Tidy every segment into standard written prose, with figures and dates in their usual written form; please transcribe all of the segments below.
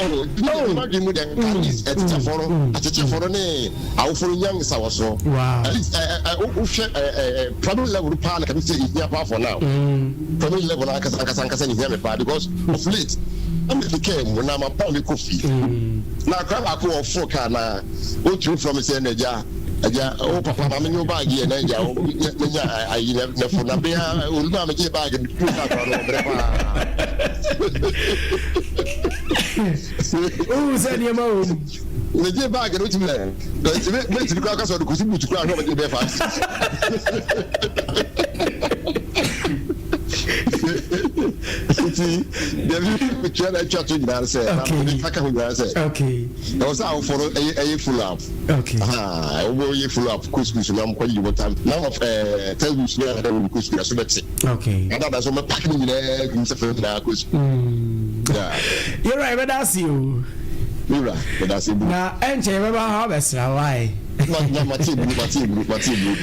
Oh, madwene mu deɛ, at least atikyafoɔ no, akyekyefoɔ no ne awofoɔ no nya nsawɔsoɔ. At least wohwɛ primary level no paa na kame sɛ ɛhia paa for now. Primary level no ankasa ankasa ankasa ne hia me paa because of late na mefi kaa mu na mapɔn me kɔ fie na akora baako wɔ foro kaa na ɔtumi frɛ me sɛ, na agya, agya, wo papa ma menye wo bag yɛ na agya menya ayi nɛfo na bea olu a megye bag no tumi sɛ akora no ɔbrɛ paa. Wohu sɛ nneɛma wɔ mu. Megye bag no tumi sɛ mɛtumi koraa kasa ɔde kɔsi boot koraa hwɛ ɔbɛgye bɛɛ 5. Nti deɛ metua na atwa to nyinaa sɛ na meka ho nyinaa sɛ ɛwɔ sɛ awofoɔ no ɛyɛ follow up. Wɔbɛyɛ follow up kɔ sukuu so na mokɔ yi wɔn time na of textbooks na ɛdɛ wɔn kɔ sukuu ɛso bɛte adada so mɛ pack ne nyinaa gu sɛ fɛn nyinaa kɔ sukuu. Yɛwura, yɛbɛda ase o. Yɛwura, bɛda ase bu. Na ɛnkyɛn yɛbɛba ha bɛsra wae. Na mate eburu, mate eburu, mate eburu.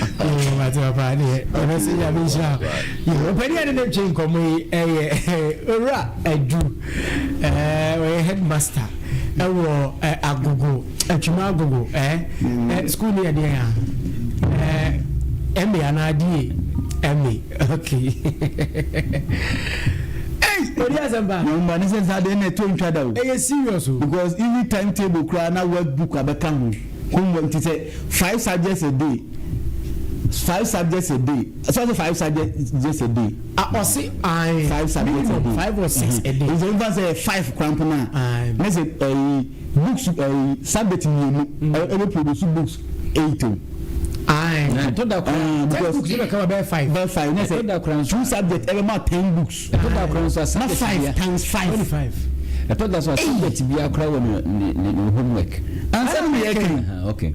Mate papa deɛ, ɛbɛsɛ Nyame nhyira wo. Ɔpani a ne ne twe nkɔmmɔ yi ɛyɛ Owura Adu, ɔyɛ headmaster ɛwɔ Agogo, Atwima Agogo school no yɛ deɛn a, MA anaa DA? MA, okay. Hey, odi asɛm pa. Na mba ne sɛ saa deɛ na ɛtɔ ntwa da o. Ɛyɛ serious o. Because even timetable koraa na workbook abɛka ho, homework, nti sɛ five subjects a day, five subjects a day, so sɛ five subjects a day. Ah, ɔse ayi. Five subjects a day. Five or six a day. Nti nfa sɛ five koraa mpo na ne sɛ ɛyi books, ɛyi subject mmienu ɛbɛ produce books eight o. Ayi. Ɛtɔ da koraa. Textbooks yɛ bɛ kama bɛyɛ five. Bɛyɛ five ne sɛ two subject ɛbɛ ma 10 books. Ɛtɔ da koraa nso a Na subject five bia times 5. 25. Ɛtɔ da so a subject bia koraa wɔ ne homework. Ansa ne yɛ kɛn.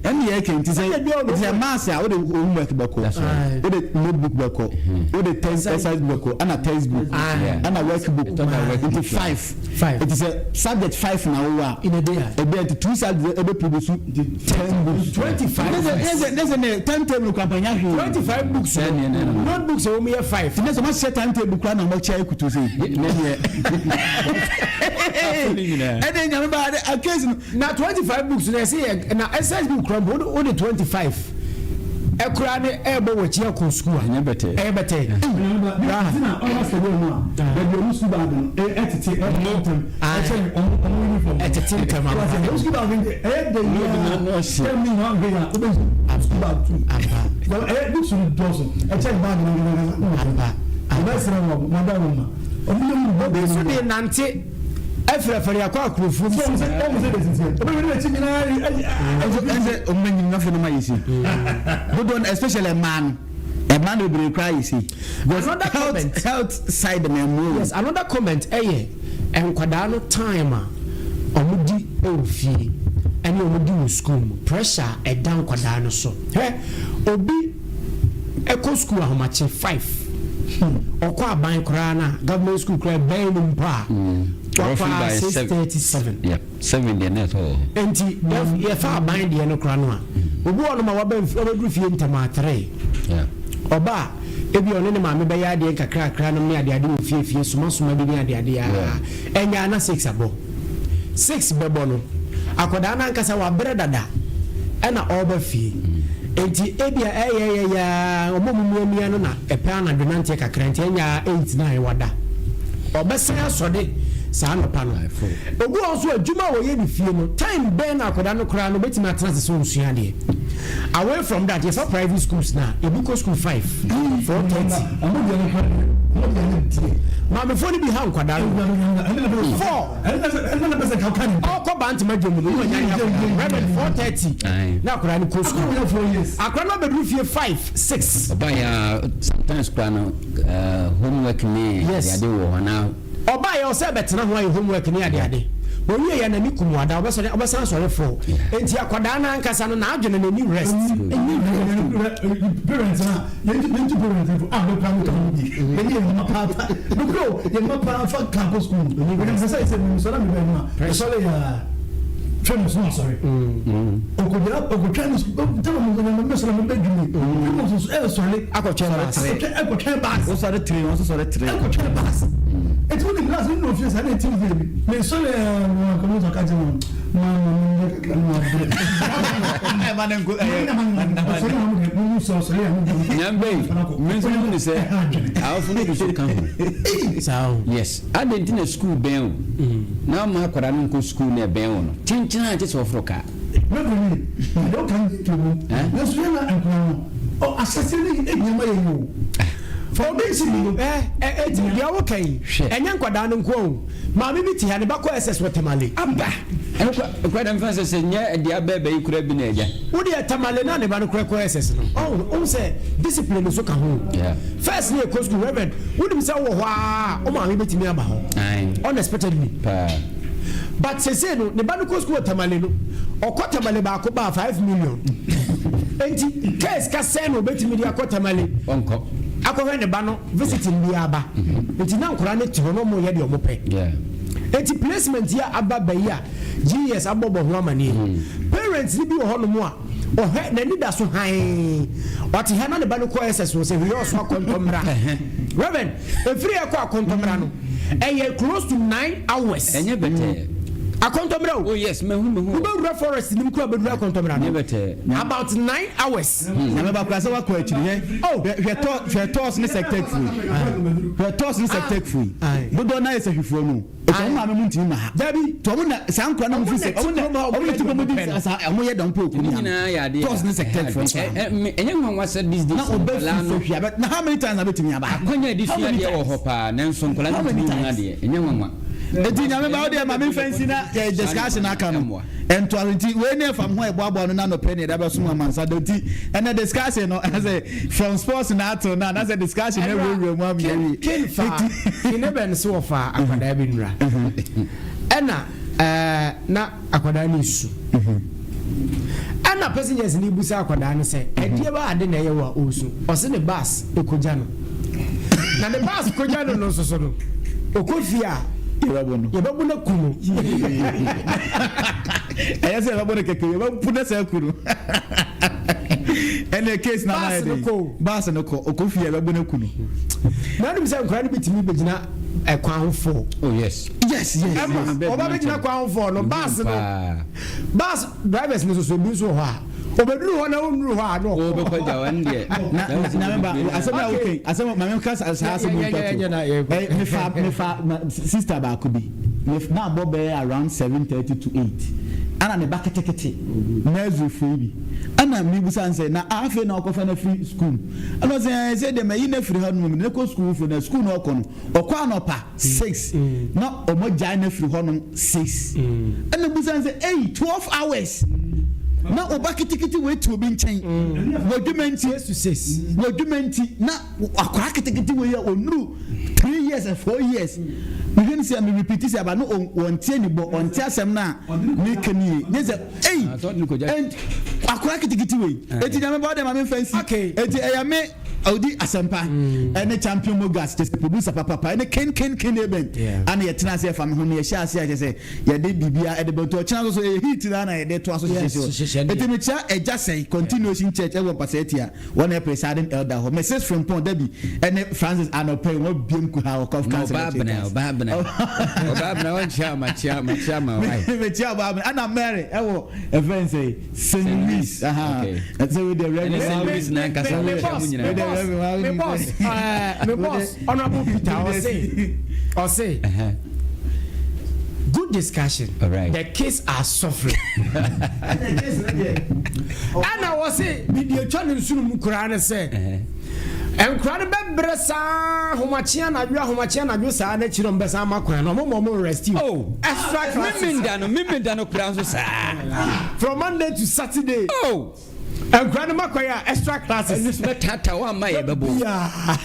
Ɛne yɛ kɛn ti sɛ maths a, wode homework bɛkɔ, wode notebook bɛkɔ, wode text exercise bɛkɔ, ɛna textbook, ɛna workbook, nti five. Five. Nti sɛ subject five na wowɔ a in a day a ebi nti two subject ebe produce 10 books. 25. Ne sɛ ne timetable kwampanya hwee. 25 books, notebooks a wɔn yɛ five. Ne sɛ ɔma hyɛ timetable kura na ɔmo kyɛ ekutu se ne deɛ ɛde Nyame ba de akesi no. Na 25 books na ɛsɛ yɛ na exercise book kura mpo, o de 25 ɛkura ne ɛɛbɔ wɔ akyi akɔ sukuu a ɛnyɛ bɛtɛ. Ɛyɛ bɛtɛ. Na ɔba sɛ mu a baabi ɔmo sukuu bag no ɛtete ɛtete ɛkyɛn ɔmo uniform. Ɛtete ntɛm ama. Ɔmo sukuu bag no ɛyɛ de yia ɛmi na ɔmo yɛ ɔbɛ sukuu bag tu ɛyɛ books no dɔɔso ɛkyɛn bag no Ampa. Ɔbɛ srɛ wɔn wɔn da wɔn ma ɔmo yɛ mu bɔ. Obi nso de nante ɛfrɛfrɛ akɔ akurofo mu. Ɔmo sɛ de tete ɔbɛ wɛrɛ n'akyi nyinaa. Ɛsɛ ɔmo bɛ nyina fɛ no ma yɛ si dodoɔ no, especially mmaa no, mmaa no bebree koraa yɛ si because Another health comment. health side na ɛmu. Yes, another comment ɛyɛ nkwadaa no time a ɔmo di ɛwɔ fie ɛne ɔmo di wɔ school mu, pressure a ɛda nkwadaa no so. Hwɛ, obi ɛkɔ school ahomakye 5, ɔkɔ aban koraa na government school koraa bɛn no mpo a wakɔ Roughly a by six 7. thirty seven. Yeah, 7 deɛ na ɛtɔ wɔ hɔ. Nti yɛfa aban deɛ no koraa no a, obi wɔ no ma waba wabɛduru fie ntɛm a 3. Ɔba a, ebi ɔne ne maame bɛyɛ adeɛ nkakrakra nom ne adeade wɔ fiefie, somasoma bi ne adeade a ɛnyɛ ana 6 abɔ, 6 bɛbɔ no, akwadaa no ankasa wabrɛ dada ɛna ɔreba fie. Nti ebi a ɛyɛyɛyɛ ɔmo mu miamia no na ɛpɛ anadwo nanteɛ kakra, nti ɛnya 8 9 wada, ɔbɛsan asɔde saa nɔpa no. Obi wɔ nso adwuma a wɔyɛ ne fie no, time bɛn na akwadaa no koraa no obɛtumi atena ase sɛ ɔnsua adeɛ? Away from that, yɛfa private schools na ebi kɔ school 5, 4:30. Ɔmo deɛ no hwɛ, ɔmo deɛ no deɛ. Maamefoɔ no bi ha nkwadaa no 4. Ɛnna bɛ sɛ kawka ne. Ɔkɔ Bantama dwom no, ɔnya ne akwadaa Reverend 4:30 na akwadaa no kɔ school. Akɔyɛ 4 years. Akwadaa no abɛduru fie 5, 6. Ɔba yɛ a, sometimes koraa no homework ne adeade wɔ hɔ na ɔbaa yɛ ɔsɛ bɛtena ho ayɛ homework ne adeade, owie yɛ n'ani kum wada, ɔbɛsɔre, ɔbɛsan sɔre 4. Nti akwadaa no ankasa no n'adwene n'ani rest. Parents na yɛn ti parents fo a bɛ kura mi kan bi yɛn yɛ mma paapa nukuri o, yɛn mma paa fa kan kɔ sukuu yɛn sɛ mi sɔrɔ mi bɛ mu a ɛsɔre yɛ twɛ mi so asɔre okogyina okotwa ne sukuu ntɛm mi mi mi sɔrɔ mi bɛ dwumi mi mi so ɛsɔre. Akɔtwɛn bus. Akɔtwɛn bus. Wosɔre 3, wɔn nso sɔre 3. Ɛkɔtwɛn bus. Eti wo ni class wo ni ofie sa na Tuesday bi. Me sɔre ɛɛ mo akɔmɔ sɔ kakyɛ mo ma ma mo nyɛ kakra mo abrɛ. Ɛma ne nko ɛyɛ. Ɔsɔre a mo de mo mu sɔ ɔsɔre a mo de. Nyambe me nso mo ne sɛ awofo no bi so ka ho. Saa o. Yes. Adɛn nti na sukuu bɛn o na ɔma akwadaa no nkɔ sukuu na ɛbɛn o no kyenkyen a kyɛ sɛ ɔforo kaa. Reverend yi, deɛ ɔka no yɛ mu. Nanso yɛn na nkwadaa no, ɔ ahyɛseɛ no ehia ma yɛn o. Foundation no. Ɛ ɛ eti deɛ woka yi, ɛnyɛ nkwadaa no nko o. Maame bi te ha, ne ba kɔ SS wɔ Tamale. Aba! Ɛno kora kora dɛm fa sɛ sɛ nyɛ deɛ abɛɛbɛ yi kora bi na agya. Wo deɛ Tamale na ne ba no kora kɔ SS no. Ɔn, wohu sɛ discipline nso ka ho. First ne yɛkɔ school, Reverend, wonim sɛ wowɔ hɔ ara a, wo maame bɛtumi aba hɔ. Unexpectedly. Paa. But sesei no ne ba no kɔ sukuu wɔ Tamale no ɔkɔ Tamale baako ba a 5 million nti case ka sɛn na obetumi de akɔ Tamale Ɔnkɔ. Akɔhwɛ ne ba no visiting bi aba nti na nkwadaa no te hɔ na wɔn yɛ deɛ wɔn pɛ nti placement yi a aba ba yi a GES abɔ bɔ ho amaneɛ, parents ni bi wɔ hɔnom a ɔhwɛ n'ani da so hann ɔte ha na ne ba no kɔ SS wɔ sɛ hwɛ ɔso akɔntɔmmra. Reverend, efiri ɛkɔ akɔntɔmmra no ɛyɛ close to 9 hours. Ɛnyɛ bɛtɛɛ. Akɔntɔmmra o. Oh yes, mehu mehu. Wobɛwura forest nim kura bɛduru akɔntɔmmra Ɛnyɛ no bɛtɛɛ. about 9 hours. Nyame ba kura sɛ wakɔ akyiri hwɛ. Oh. Hwɛ tɔ hwɛ tɔɔs ne sɛktɛk fui hwɛ tɔɔs ne sɛktɛk fui Aye. dodoɔ naa yɛ sɛhwifoɔ no etu ɔmo maame mu ntumi ma ha. Dabi. Tu ɔmo na saa nkura na ɔmo fi sɛ ɔmo na ɔmo na ti kɔn mu di saa ɔmo yɛ dɔm po okun Ne nyinaa yɛ adeɛ. Tɔɔs ne sɛktɛk fo nso. Ɛnyɛ nwanwa sɛ these days na ɔbɛ fi nkwadaa no sɛ hwɛ abɛ na how many times na bɛtumi aba? Akwanya de How sua many adeɛ wɔ times? hɔ paa nanso nkwadaa no How many ntumi hu times? adeɛ. Ɛnyɛ nwanwa. Eti Nyame ba wo deɛ maame nfa nsi na ɛ discussion aka no Ɛmmoa. Ɛntoa nti wei ne ɛfam ho a ɛboaboa no na nɔpɛ ne ɛda bɛsom amansa do nti ɛnɛ discussion no ɛsɛ from sports na ato na anasɛ discussion na awurawura mu ama yɛwie. Ken fa ken bɛn so wɔfa akwadaa bi nura ɛna na akwadaa no esu ɛna passengers ni busa akwadaa no sɛ ɛdeɛ ba ade na ɛyɛ wɔ a ɔresu. Ɔsɛ ne bus ekogya no na ne bus kogya no no nso so no okɔ fie a yɛbɛbɔ no. Yɛbɛbɔ no ku no. Ɛyɛ sɛ yɛbɛbɔ no kɛkɛ, yɛbɛbu no sɛ aku no. Ɛnɛ case na Bus ayɛ no den. kɔ o. Bus no kɔ ɔkɔ fie yɛbɛbɔ no aku no. Na ɔnim sɛ nkwadaa no bi tumi bɛgyina ɛkwan ho fo. Oh yes. Yes. Ɛma ɔba bɛgyina kwan ho fɔ no bus no Paa. Bus drivers no soso bi nso wɔ hɔ a obɛduru hɔ na ɔnnuru hɔ a na ɔkɔ. Wɔbɛkɔ gya wɔn deɛ. Na meba asɛm a wokai asɛm maame ka saa asɛm Yeah, ntwa yeah. to ɛ mefa sister baako bi na abɔ bɛyɛ around 7:30 to 8 ana ne ba ketekete nursery fo yi bi ana mibusa nsɛ na afei na ɔkɔfa no afiri school ɛna ɔsɛ ɛɛ sɛ deɛ mayi no afiri ha nom ne kɔ school fo na school no ɔkɔ no ɔkɔ anɔpa 6 na ɔmo gyae no afiri hɔ nom 6 ɛna busa nsɛ ɛyi 12 hours na ɔba ketekete wei te obi nkyɛn wɔdwuma nti 6 to 6. Wɔdwuma nti na akwaraa ketekete wei a ɔnuru 3 years and 4 years mehwɛ no sɛ me repeat sɛ aba no wɔnte ani bɔ ɔnte asɛm no a meka no yie nye sɛ ei. Ah, sɛ ɔde no kɔgya- Ɛnt akwaraa ketekete wei eti Nyame ba wode ma memfa nsi. Eti ɛyɛ me ɔdi asɛmpa ɛne Champion Mogas kyɛ sɛ producer papapa ɛne Ken Ken Ken Eben. Ana yɛtena ase ɛfa me ho no yɛhyɛ ase a kyɛ sɛ yɛde biribia ɛde bɛnto ɔkyena so so ɛyɛ heat na na yɛde toa so hyehyɛ Yes, so hyehyɛ deɛ. Eti mekyia ɛgya sɛn Continuation Church ɛwɔ mpasɛtia wɔn ɛ presiding elder hɔ Mrs Frimpong Debi ɛne Francis anɔpɛ yi wɔn biem ku ha wɔ Na council. ɔbaa bena ɔbaa bena ɔbaa bena wɔnkyia makyia makyia ma wae. Mekyia ɔbaa bena ɛna Mary ɛwɔ ɛfɛn sɛ St Louis. Ɛsɛ wei deɛ Ɛne St Louis na ankasa me wɔkyia boss mu me nyinaa. boss me boss me boss Honourable Peter ɔse good discussion. All right. The kids are suffering ɛna wɔse bibi atwa ne nsunu mu koraa ne sɛ nkora no bɛbrɛ saa ahomakye anadwo ahomakye anadwo saa n'akyi no mbɛsan ama kwan no ɔmo ma ɔmo rest you. Oh. Extra classes. Memenda no memenda no koraa nso saa. From Monday to Saturday. Oh. Nkora no ma kwan a extra classes. Ɛno so bɛtata wo amma yɛ bɛbɔ.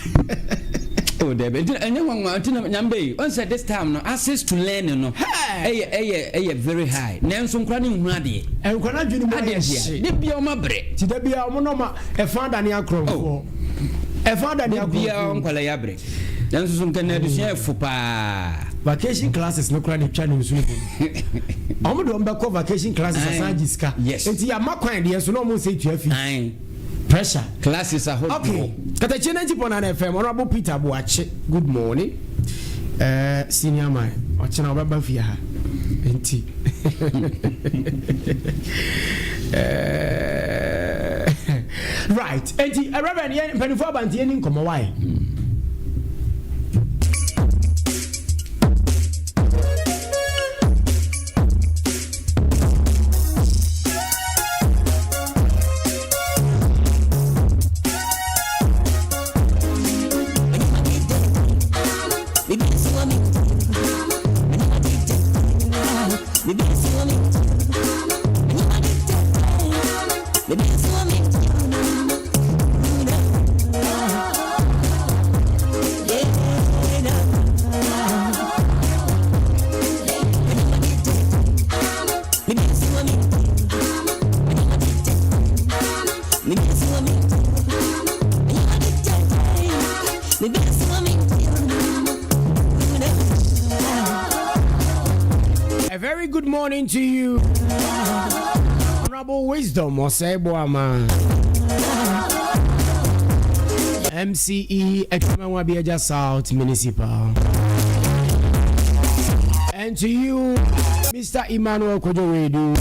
Oh dabi nti ɛnyɛ nwanwa nti na Nyame yi ɔn sɛ this time no access to learning no ɛyɛ ɛyɛ ɛyɛ very high nanso nkora no nhu adeɛ. Nkora no adwene mu adeɛ ayɛ hye. De bia ɔma brɛ. Ti da bia ɔmo nɔma ɛfa adane akorɔmfoɔ ɛfa adane De bia akorɔmfoɔ. nkwala yɛ abrɛ nanso so nkana adesua yɛ fo paa. Vacation classes no kora ne twa ne nsuo mu ɔmo de ɔmo bɛkɔ vacation classes asan gye sika. Nti yɛama kwan deɛ so na ɔmo nsɛ tua fees. Pressure. Classes ahodoɔ. Okay, Katakye 90.9 FM, Honourable Peter Boakye, good morning. Eh, senior man, ɔkyena ɔbɛba fie ha. Nti. Eh, right. Nti, eh, Reverend, yɛn mpanimfoɔ aba nti yɛni nkɔmmɔ wae. A very good morning to you, Honorable Wisdom Osei Boama, MCE Atwima Nwabiagya South Municipal. And to you, Mr. Emmanuel Kojo Redu,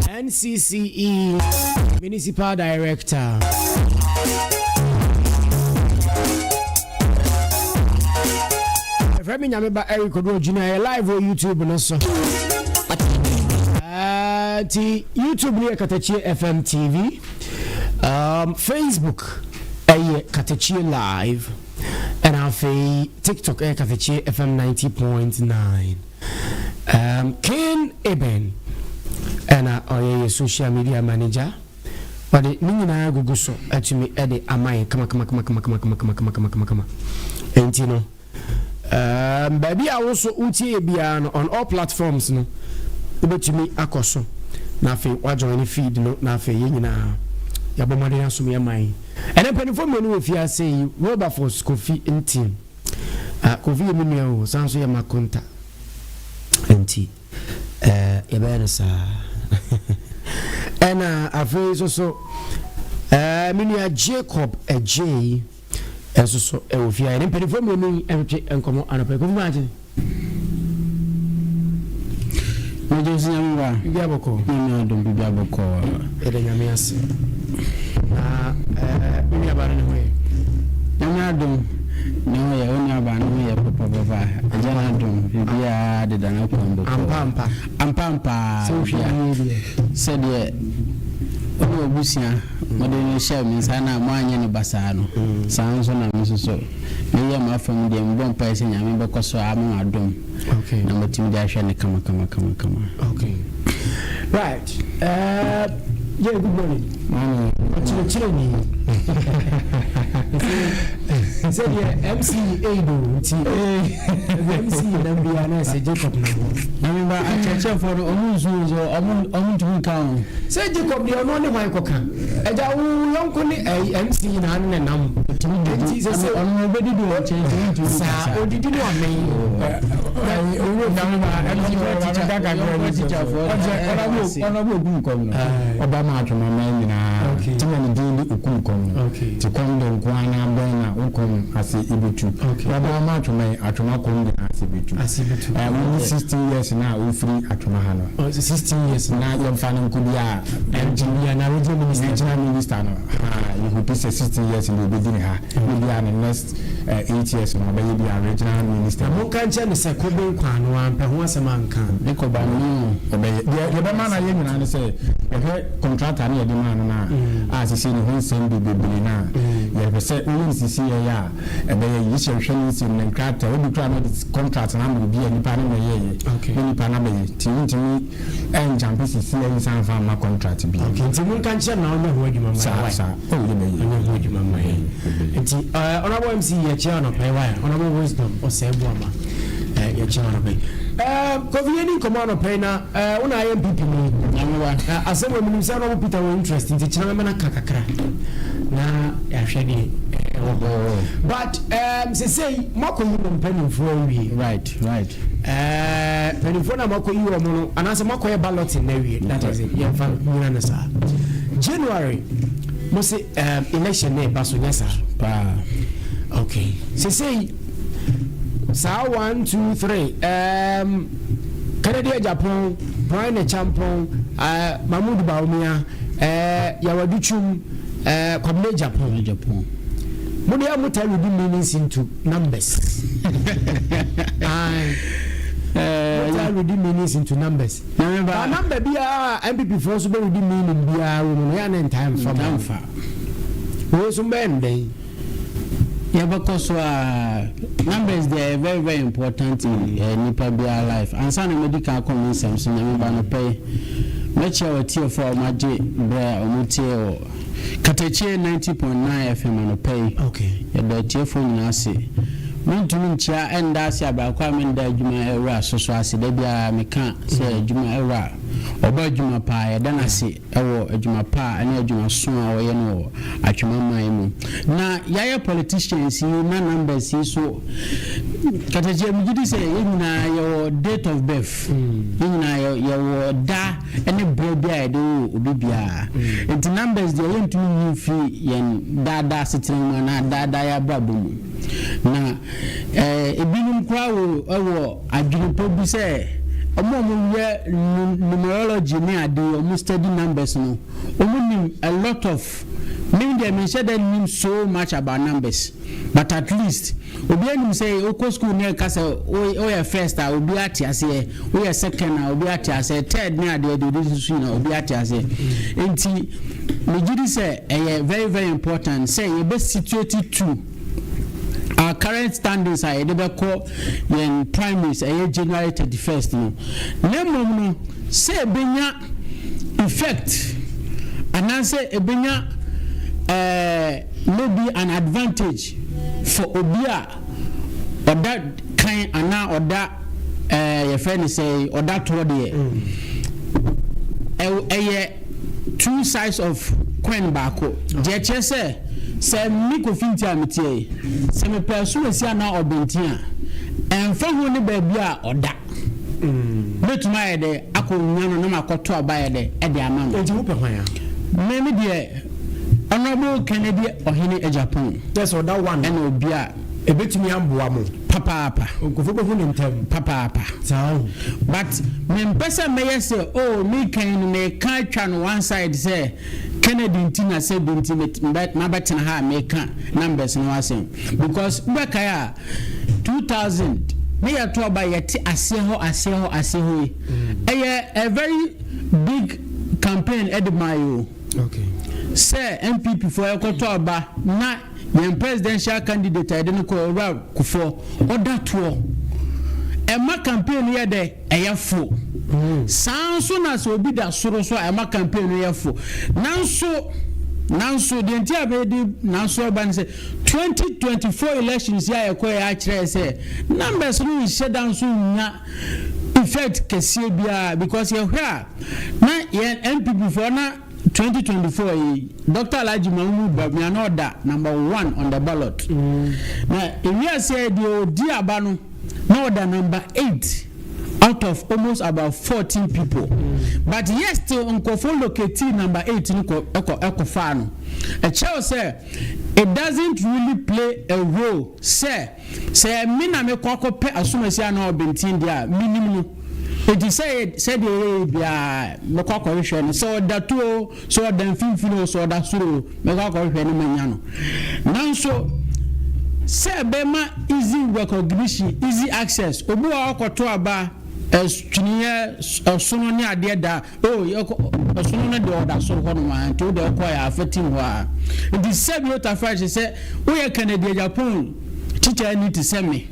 NCCE Municipal Director. Ɛfrɛ me Nyame ba Eric Oduro Junior, yɛ live wɔ YouTube no so. Nti YouTube no yɛ Katakyie FM TV. Facebook ɛyɛ Katakyie Live. Ɛna afei TikTok ɛyɛ Katakyie FM 90.9. Ken Eben ɛna ɔyɛ yɛ social media manager. Ɔde ne nyinaa gugu so atumi de ama yɛn kamakamakamakamakamakamakama. Enti no, um, baabi a wo so wotie yɛ biara no, on all platforms no, wobɛtumi akɔ so na afei woajoin ne feed no na afei yɛn nyinaa yɛabɔ mmɔden asom yɛn man. Ɛnɛ mpanimfoɔ mmienu wɔ fie ase yi, Wilberforce Kofi Ntim. Ah, Kofi yɛ me nua o, san so yɛ m'akonta. Enti Eh, yɛbɛyɛ no saa. Ɛna afei nso so, eh, me nua Jacob Agyei nso so ɛwɔ fie a yɛne mpanimfoɔ mmienu yi ɛretwe nkɔmmɔ anɔpa yi. Kofi Maakye. Mɛgye nso nyame ba. Bibi abɔkɔ. Nyame adom bibi abɔkɔ. Yɛda nyame ase. Na eh, me nua ba no ne ho yɛ. Nyame adom. Ne ho yɛ, wo nuabaa no ho yɛ papapapa. Agya no adom, biribiara deda n'akwan bɔkɔɔ. Ampa ampa. Ampa ampa ara. Sɛ wohwɛ no yie deɛ. Sɛdeɛ wo ne w'abusua mode no hyɛɛ me nsa no a moanyɛ no basaa no, saa ara nso na me nso so meyɛ m'afam deɛ. Mebɔ mpaeɛ sɛ Nyame bɛkɔ so ama me adom na matumi de ahwɛ no kamakamakama. Okay. Right. Uh, yeah, good morning. Morning. Ɔkyerɛkyerɛni. Sɛ deɛ MC aid o nti MC nam biara na ɛsɛ Jacob nam hɔ. Na me ba akyerɛkyerɛfoɔ no ɔmo nsu nso ɔmo ɔmo ntumi nka ho. Sɛ Jacob deɛ ɔno ne hwan kɔka? Ɛgya wo yɔnko ne ɛyi MC na ano ne nam. Nti sɛ sɛ ɔno ɔbɛdidi wɔ nkyɛn nti ntumi nkasa. Saa odidi no amee. Ɔnabɔ okum kɔm no ɔba ma atwoma man nyinaa ti na ne din de okum kɔm no ti kɔm de nko ara na abɛn na wo kɔm ase ebetu ɔba ma atwoma yi atwoma kɔm nyinaa ase betu ɛɛ wo 16 years na ofiri atwoma ha no 16 years na yɛmfa no nko bi a regional minister no ha yɛ hope sɛ 16 years na obedi ne ha ebi a ne next 8 years no ɔbɛyɛ bi a regional minister. Na monka nkyerɛ no sɛ kobe nkwa no wampɛ ho asɛm anka. Ne kɔba no mu. Ɔbɛyɛ. Deɛ yɛbɛma no ayɛ nyinaa ne sɛ yɛhwɛ contractor no yɛde maa no no a a sesei ne ho nsɛm de bebree no a yɛhwɛ sɛ woyɛ no sesei yɛyɛ a ɛbɛyɛ yie sɛ yɛhwɛ ne nsɛm ne nkrataa obi koraa na ɔde contract no ama obi a nipa no na ɛyɛɛyɛ na nipa no abɛyɛ nti wontumi ɛnjampe sesei ayi san fa amma contract bi. Okay nti monka nkyerɛ no na ɔnyɛ ho adwuma mma yɛn. Saa saa oh yɛbɛyɛ. Ɔnyɛ ho adwuma mma yɛn. Nti eh, Honourable MC yɛkyia anɔpa yi why Honourable Wisdom Osei Boama eh, yɛkyia anɔpa yi. Eh, Kofi yɛni nkɔmmɔ anɔpa yi na eh, wo na ayɛ MPP mu eh, asɛm wɔ menim sɛ Honourable Peter wɔ interest nti kyerɛ mɛma no ka kakra na yɛahwɛ deɛ ɛwɔ hɔ but um, sesei moakɔyi mo mpanimfoɔ awie. Right, right. Eh, mpanimfoɔ no a moakɔyi wɔn no anaasɛ moakɔyɛ balloting no awie, that is it, yɛmfa nyina no saa. January mo se um, election na ɛba so nyɛ saa paa. Okay, sesei Saa 1, 2, 3, Kennedy Agyapong, Brian Acheampong, Mahmood Bawumia, Yaw Adutwum, Kwabena Agyapong. Mo deɛ mo taa read meanings into numbers. Aye. Mo taa read meanings into numbers. Ba number biara a NPP foɔ nso bɛ read meaning biara wɔ mu no, yɛ a na ntaa mfa mo. Ntaa mfa. Wei nso mbɛyɛ no dɛn? Yɛbɛkɔ so a, numbers deɛ ɛyɛ very very important in eh, nipa biara life. Ansa na mɛdi kan akɔ me nsɛm so, Nyame ba anɔpa yi, mɛkyia w'atiefoɔ a wɔagye berɛ a wɔtie wɔ Katakyie 90.9 FM anɔpa yi. Yɛda atiefoɔ nyinaa ase. Mentumi nkyia ɛnda ase a baako a menda adwuma awura so so ase. Da biara meka sɛ adwuma awura, ɔbɔ adwuma paa, yɛda no ase. wɔ adwuma pa a ne adwuma so a ɔyɛ no wɔ Atwema man mu. Na yɛayɛ politicians yi na numbers yi so katakyia megye di sɛ yɛn nyinaa yɛwɔ date of birth. Yɛn nyinaa yɛwɔ da ne berɛ bi a yɛde woo obi biara. Nti numbers deɛ yɛntumi nyi mfiri yɛn daadaa asetena mu anaa daadaa yɛn abrabɔ mu. Na ebinom koraa wɔ wɔ adwene pa bi sɛ wɔn a wɔyɛ numerology ne ade yi, wɔn study numbers no, wɔn nim a lot of, me deɛ menhyɛ da nnim so much about numbers, but at least obiara nim sɛ wokɔ school na ɛka sɛ woyɛ first a obiara te aseɛ, woyɛ second a obiara te aseɛ, third ne adeɛ deɛ odi so nyinaa obiara te aseɛ. Nti megye di sɛ ɛyɛ very very important sɛ yɛbɛ situate to our current standings a yɛde bɛkɔ yɛn primaries ɛyɛ January 31st no, na mmom no sɛ ɛbɛnya effect anaasɛ ɛbɛnya maybe an advantage for obi a ɔda kan anaa ɔda yɛfrɛ no sɛ ɔda toɔ deɛ, ɛyɛ two sides of coin baako. Deɛ kyerɛ sɛ sɛ me Kofi Nti a meteɛ yi, sɛ mepɛ so asi anaa ɔbɛnten a, ɛmfa ho ne baabi a ɔda, mɛtumi ayɛ dɛ akɔ nya no na makɔto aba yɛ dɛ ɛde ama no. Enti wopɛ hwan a? Me deɛ, Honorable Kennedy Ɔhene Agyapong. Kyɛ sɛ ɔda one. Ɛna obi a Ebetumi aboa mo. Papaapa. Nkurɔfoɔ bɛhu ne ntɛm. Papaapa. Saa o. But mempɛ sɛ mɛyɛ sɛ, oh, mekan no meka atwa no one side sɛ Kennedy nti na sɛ bi nti mabɛtena ha a meka numbers no ho asɛm. Because wobɛkae a, 2000 ne yɛto aba, yɛte aseɛ hɔ aseɛ hɔ aseɛ hɔ yi. Ɛyɛ a very big campaign ɛde maa yi o. Sɛ NPP foɔ yɛkɔtɔ aba na yɛn presidential candidate a yɛde no kɔ, Owura Kufuor, ɔda toɔ. Ɛma campaign no yɛ dɛ, ɛyɛ fo. Saa nso na sɛ obi da soro so a, ɛma campaign no yɛ fo. Nanso deɛ nti a bɛdi nanso ɛba ne sɛ 2024 elections yi a yɛkɔ yɛ akyerɛ sɛ numbers no nhyɛ da nso nya effect kɛseɛ biara, because yɛhwɛ a na yɛn NPP foɔ na 2024 yi, Dr. Alhaji Mahmood Bawumia na ɔda number one on the ballot. Na ewiase deɛ odi aba no na ɔda number eight out of almost about 14 people. But yes, still nkurɔfoɔ locate number eight no kɔ ɛkɔ ɛkɔ faa no. Ɛkyerɛw sɛ it doesn't really play a role sɛ me na mekɔ akɔpɛ asomasi anaa ɔbɛnten deɛ a menim no. Eti sɛ sɛdeɛ ɛyɛ biara mɛkɔ akɔhwehwɛ no, sɛ ɔda to o, sɛ ɔda mfimfini o, sɛ ɔda soro o, mɛkɔ akɔhwehwɛ no manya no. Nanso sɛ ɛbɛma easy recognition, easy access, obi wɔ ɔkɔto aba ɛtwiniɛ ɔsono ne adeɛ da o, ɔsono no deɛ ɔda soro hɔ nom a, nti wode ɔkɔ yɛ afɛtim hɔ a. Nti sɛ bi otafra kyerɛ sɛ woyɛ Kennedy Agyapong teacher ni te sɛ me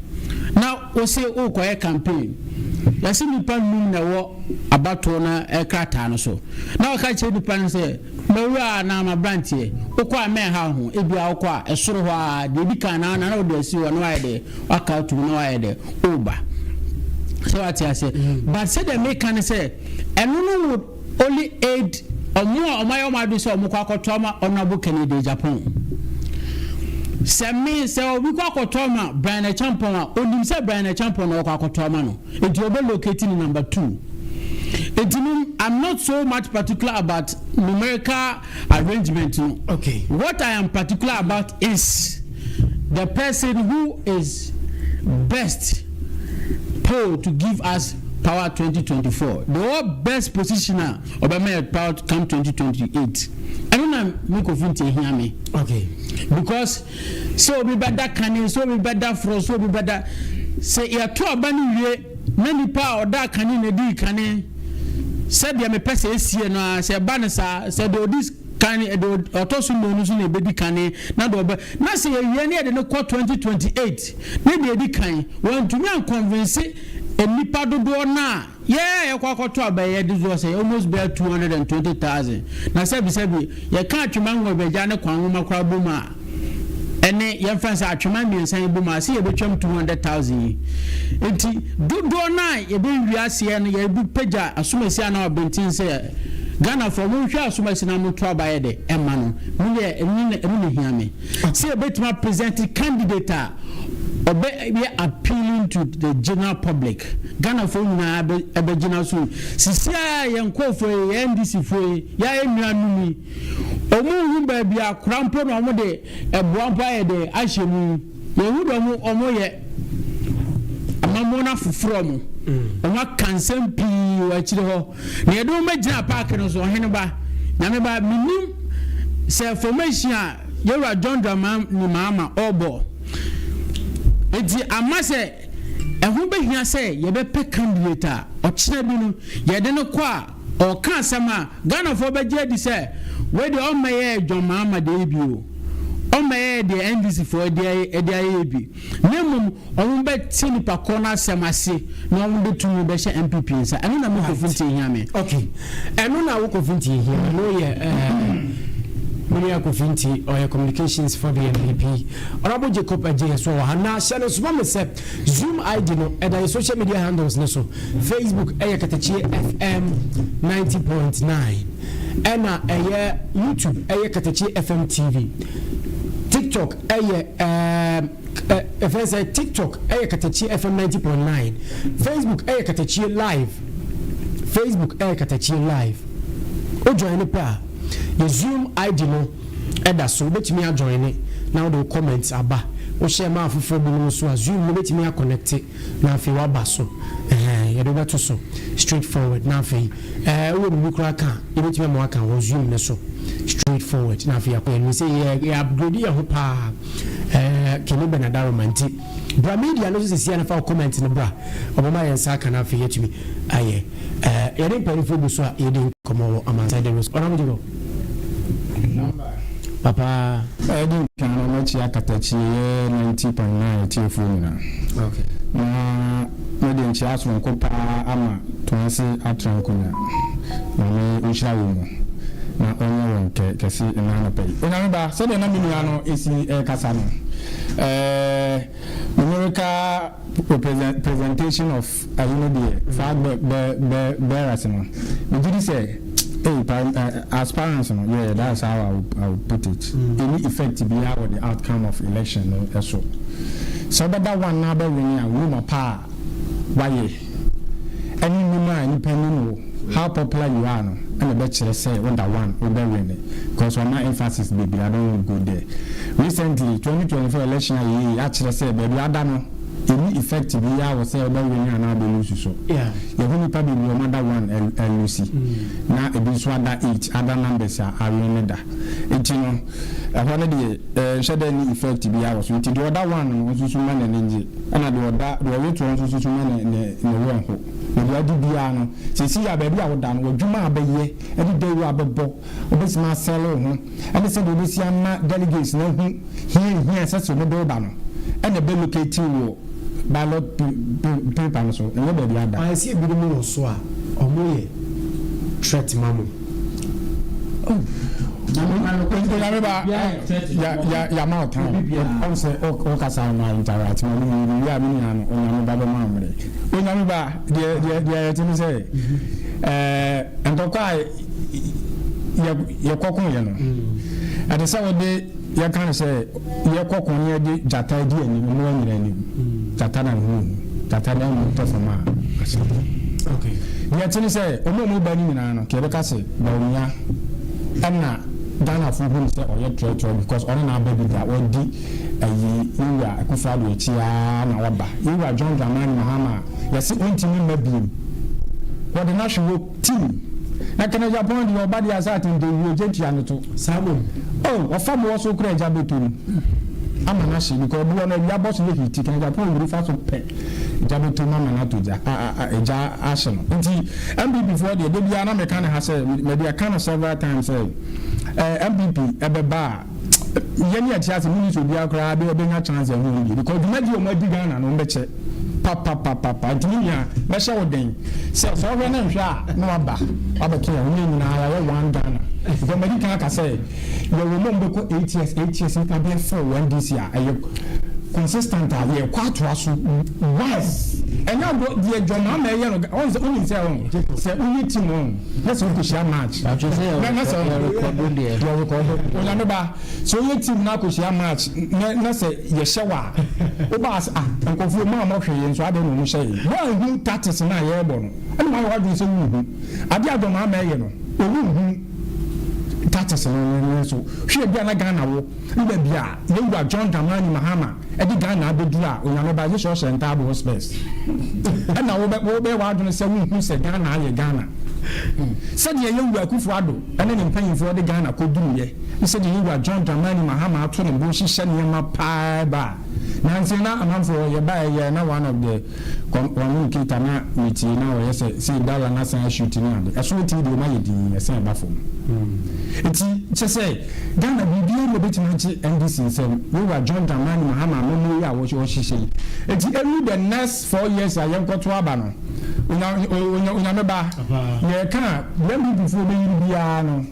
na wose wokɔyɛ campaign, yɛse nnipa nnum na ɛwɔ abatoɔ no krataa no so, na wɔka kyerɛ nnipa no sɛ mawura anaa maberanteɛ, wokɔ a mɛnha ho, ebia wokɔ a ɛsoro hɔ a deɛ ɛdi kan na na wode asi hɔ na wayɛ dɛ waka atum na wayɛ dɛ woba sɛ wate aseɛ. But sɛdeɛ meka ne sɛ ɛno no would only aid ɔmo a ɔmo ayɛ ɔmo adwene sɛ ɔmo kɔ akɔtɔ ama Honourable Kennedy Agyapong. Sɛ me sɛ obi kɔ akɔtɔ ama Bryan Acheampong a, onim sɛ Bryan Acheampong na ɔkɔ akɔtɔ ama no, nti ɔbɛ locate ne number two. Nti no I'm not so much particular about numerical arrangement no. What I am particular about is the person who is best pole to give us power 2024, deɛ ɔwɔ best position a ɔbɛma yɛ power come 2028. Ɛno na me Kofi Nti ehia me. Because sɛ obi bɛda kane, sɛ obi bɛda forɔ, sɛ obi bɛda, sɛ yɛto aba no wie na nipa a ɔda kane na di kane, sɛdeɛ mepɛ sɛ esie no a, sɛ ɛba no saa, sɛ deɛ ɔdi kane, deɛ ɔtɔ so mmienu nso na ebedi kane, na deɛ ɔbɛ na sɛ yɛwie ne yɛde no kɔ 2028 ne deɛ edi kan wɔntumi anconvince nipa dodoɔ no a yɛɛ yɛkɔ akɔto aba, yɛ de dodoɔ sɛ almost bɛyɛ 220,000, na sɛbisɛbi yɛka Atwima Nwabiagya ne Kwan Nwoma koraa bom a, ɛne yɛmfa sɛ Atwima mmiɛnsa yi bom a, sɛ yɛbɛtwam 200,000 yi, nti dodoɔ no a yɛbɛwie aseɛ no, yɛbi pagya asomasi anaa ɔbɛnten sɛ Ghanafoɔ monhwɛ asomasi na moto aba yɛ de ɛma no. Medeɛ ɛno ne hia me, sɛ yɛbɛtumi apresent candidate a ɔbɛyɛ appealing to the general public, Ghanafoɔ nyinaa ɛbɛgyina so. Sisi a yɛn nkɔɔfoɔ yi, yɛn NDC foɔ yi, yɛayɛ nuanom yi, ɔmo hu baabi akora mpo na ɔmo de ɛboa mpo ayɛ de ahyɛ mu. Yɛhu de ɔmo yɛ amammuo no afoforɔ mo, ɔmo aka nsɛm pii wɔ akyire hɔ na yɛde wɔn bɛgyina paaki no so. Ɔhene ba, Nyame ba, menim sɛ formation a yɛwura John Dramani Mahama ɔrebɔ eti ama sɛ ɛho bɛhia sɛ yɛbɛpɛ candidate a ɔkyerɛ bi no yɛde no kɔ a ɔka asɛm a Ghanafoɔ bɛgye adi sɛ wei deɛ ɔmmɛyɛ John Mahama deɛ yi bi o, ɔmmɛyɛ deɛ NDC foɔ ɛde ayɛ bi, na mmom ɔmo bɛte nipa korɔ no asɛm ase na ɔmo de tumi bɛhyɛ NPP nsa. Ɛno na me Kofi Nti ehia me. Okay, ɛno na wo Kofi Nti ehia. Ɛno yɛ menua Kofi Nti, ɔyɛ communications for the NPP. Honorable Jacob Agye so wɔ ha na hyɛ no soma me sɛ Zoom ID no ɛda yɛ social media handles ne so. Facebook ɛyɛ Katakyie FM 90.9, ɛna ɛyɛ YouTube ɛyɛ Katakyie FM TV, TikTok ɛyɛ ɛfɛn sɛ TikTok ɛyɛ Katakyie FM 90.9, Facebook ɛyɛ Katakyie Live, Facebook ɛyɛ Katakyie Live. O join ne pɛ a, yɛ Zoom ID no ɛda so, wobɛtumi ajoin ne na wode wo comment aba. Wohyɛ ma afoforɔ binom nso a, Zoom no wobɛtumi aconnect na afei waba so, ɛhɛn yɛde wobɛto so straight forward, na afei wowɔ biribi koraa ka a, yɛbɛtumi ama waka wɔ Zoom ne so straight forward, na afei akɔ yɛn sɛ yɛ upgrade yɛn ho paa. Kene Bɛnadaroma nti bra media no so sɛsia no, fa wo comment no bra, ɔbɛma yɛn nsa aka no, afei yɛatumi ayɛ. Yɛde mpanimfoɔ gu so a yɛdi nkɔmmɔ wɔ amansan de so. Ɔnam gyegɔ papa. Ɛdi nkan no, mɛkyi Akatakyi yɛ 90.9 atiefoɔ nyinaa. Na mede nkyia soronko paa ama Toase atra nkonnwa. Nyame nhyira wɔ mu na ɔnyɛ wɔn kɛse ɛna anɔpa yi. Onyame ba, sɛdeɛ na me nua no ɛsi ɛrekasa no, numerical presentation of ayi no deɛ, flag bearers no, megye di sɛ hey, aspirants no, yeah, that's how I would put it. Any effect biara wɔ the outcome of election no ɛso. Sɛ wobɛda one na abɛwene a, woma pa a wayɛ ɛne nim a nipa nim wo, how popular you are no, ɛna ɛbɛkyerɛ sɛ woda one wobɛwene, because ɔma emphasis bebree. I don't want to go there. Recently, 2024 election a yɛyɛ akyerɛ sɛ baabi ada no ɛni effect biara wɔ sɛ wobɛwene anaa wobɛlose so. Yɛho nipa bebree ɔmo ada one ɛlose, na ebi nso ada eight, other numbers a awene da. Nti no ɛhɔ no deɛ nhyɛ dɛ ni effect biara wɔ so. Nti deɛ ɔda one no nso so ma n'ani ngye, ɛna deɛ ɔda deɛ ɔyɛ toɔ nso so ma ne werɛ ho. Na deɛ adi biara no sɛsi a baabi a woda no, w'adwuma a bɛyɛ ɛde dawuro a bɛbɔ wobɛsima asɛle wo ho, ɛne sɛdeɛ wobɛsi ama delegates no ahu hia hia ɛsɛ sɛ wɔde wo ba no, ɛna ɛbɛ locate wɔ ballot paper no so, ɛnyɛ baabi ada. Ayɛ ebinom wɔ so a ɔmo yɛ threat ma mo. Onyame ba, yama wo time ɔn sɛ wokasa no interact ma no wie a, me nua no Onyame ba bɛma mmerɛ. Onyame ba, deɛ yɛte ne sɛ ntɔkwa a yɛkɔko yɛ no, ɛte sɛ wode yɛka no sɛ yɛkɔko ne yɛde gyata di anim, mmoa nyina anim, gyata na ne ho hu, gyata na mu tɔ fam a ase. Deɛ ɛte ne sɛ ɔmo a ɔmo ba no nyinaa no, ka yɛbɛka sɛ Bawumia ɛna Ghanafoɔ hu no sɛ ɔyɛ trɛtrɛ, because ɔno na aba bi da wɔdi. ayi Yewura Akufo Addo akyi ara na waba. Yewura John Dramani Mahama a yɛse ɔntumi mma biom. Wɔde no ahwe hɔ tim. Na Kenneth Agyapong deɛ ɔba deɛ a sɛ atɛntɛwuo gye tua no to. Saa mmom. Oh, ɔfa boɔ so koraa agya bɛtɔ mu ama no ahye because boɔ no awia bɔ so yɛ heat. Kenneth Agyapong wuri fa so pɛ gya bɛtɔ mu ama no atɔ gya, a a a egya ahye no. Nti NPP foɔ deɛ da biara na meka no ha sɛ, mede aka no several times sɛ, eh, NPP ɛbɛba a, yɛne yɛte ase menni sɛ obiara koraa bɛ bɛnya chance ahu wɔn bio because dwumadi a wɔn adi Ghana no wɔn bɛkyɛ papapapapa nti me nua mɛhyɛ wo den sɛ sɛ ɔhwɛ ne nhwɛ a na waba wabɛka yɛn ho ne yɛn nyinaa yɛayɛ one Ghana because madi kan aka sɛ yɛwɔ mu a wɔbɛkɔ 8 years 8 years nipa bɛyɛ 4 wɔ NDC a ɛyɛ consistent a yɛkɔ atoa so once ɛnyɛ agorɔ deɛ John Mahama ɛyɛ no ɔn sɛ wonim sɛ ɔn sɛ woyɛ team ɔn na sɛ wokɔhyia match na na sɛ yɛrekɔdo onyame ba sɛ woyɛ team na akɔhyia match na na sɛ yɛhyɛ wo a wobaa sɛ ah nkurɔfoɔ mu a mɔhwɛ yɛ nso adɛn na ɔmo hyɛ yɛ woanhu tactics no a yɛrebɔ no ɛna woayɛ w'adwene sɛ wonhu adeɛ a John Mahama ɛyɛ no ɔwonhu tactics no no nso hwɛ bi a na Ghana wo ne baabi a yɛwura John Dramani Mahama ɛde Ghana abɛduru a Onyame ba gye sɛ ɔhyɛ ntaaboo spɛs ɛna wobɛ wobɛyɛ w'adwene sɛ wonhu sɛ Ghana ayɛ Ghana sɛdeɛ yɛwura Akufo Addo ɛne ne mpanyinfoɔ de Ghana kɔduruiɛ ne sɛdeɛ yɛwura John Dramani Mahama ato ne bo hyehyɛ nneɛma paa ba a nanse na amanfoɔ yɛbaeɛ yɛ na one of the communicator na metie na ɔyɛ sɛ sei dollar no asan ashoot ne ade ɛso te deɛ ɔma yɛ din ɛsɛn ɛba fam nti kyɛ sɛ Ghana biribiara ni obetumi agye NDC nsam Yewura John Dramani Mahama amammuo yi a wɔhyehyɛ yi nti ɛnu the next 4 years a yɛnkɔto aba no onya onya onyame ba yɛka a deɛ NPP foɔ bɛyiri biara no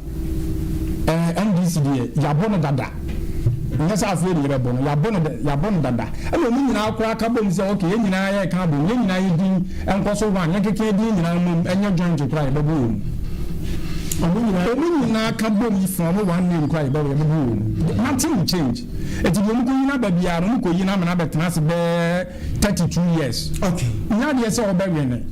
ɛɛ NDC deɛ yɛabɔ no dada nyɛ sɛ afei de yɛbɛbɔ no yɛabɔ no yɛabɔ no dada ɛna ɔmo nyinaa koraa ka bom sɛ okay yɛn nyinaa yɛka abom yɛn nyinaa yɛ din nkɔ so one yɛn keka din nyinaa mmom ɛnyɛ joint koraa yɛbɛbɔ wɔn mu ɔmo nyinaa ka bom yi fún ɔmo one name koraa yɛbɛbɔ yɛbɛbɔ wɔn mu. Nothing will change. Eti deɛ ɔmo kɔ yi n'aba biara no ɔmo kɔ yi n'amena abɛtena ase bɛɛ 32 years. Nyɛ adeɛ sɛ ɔbɛwɛ ne.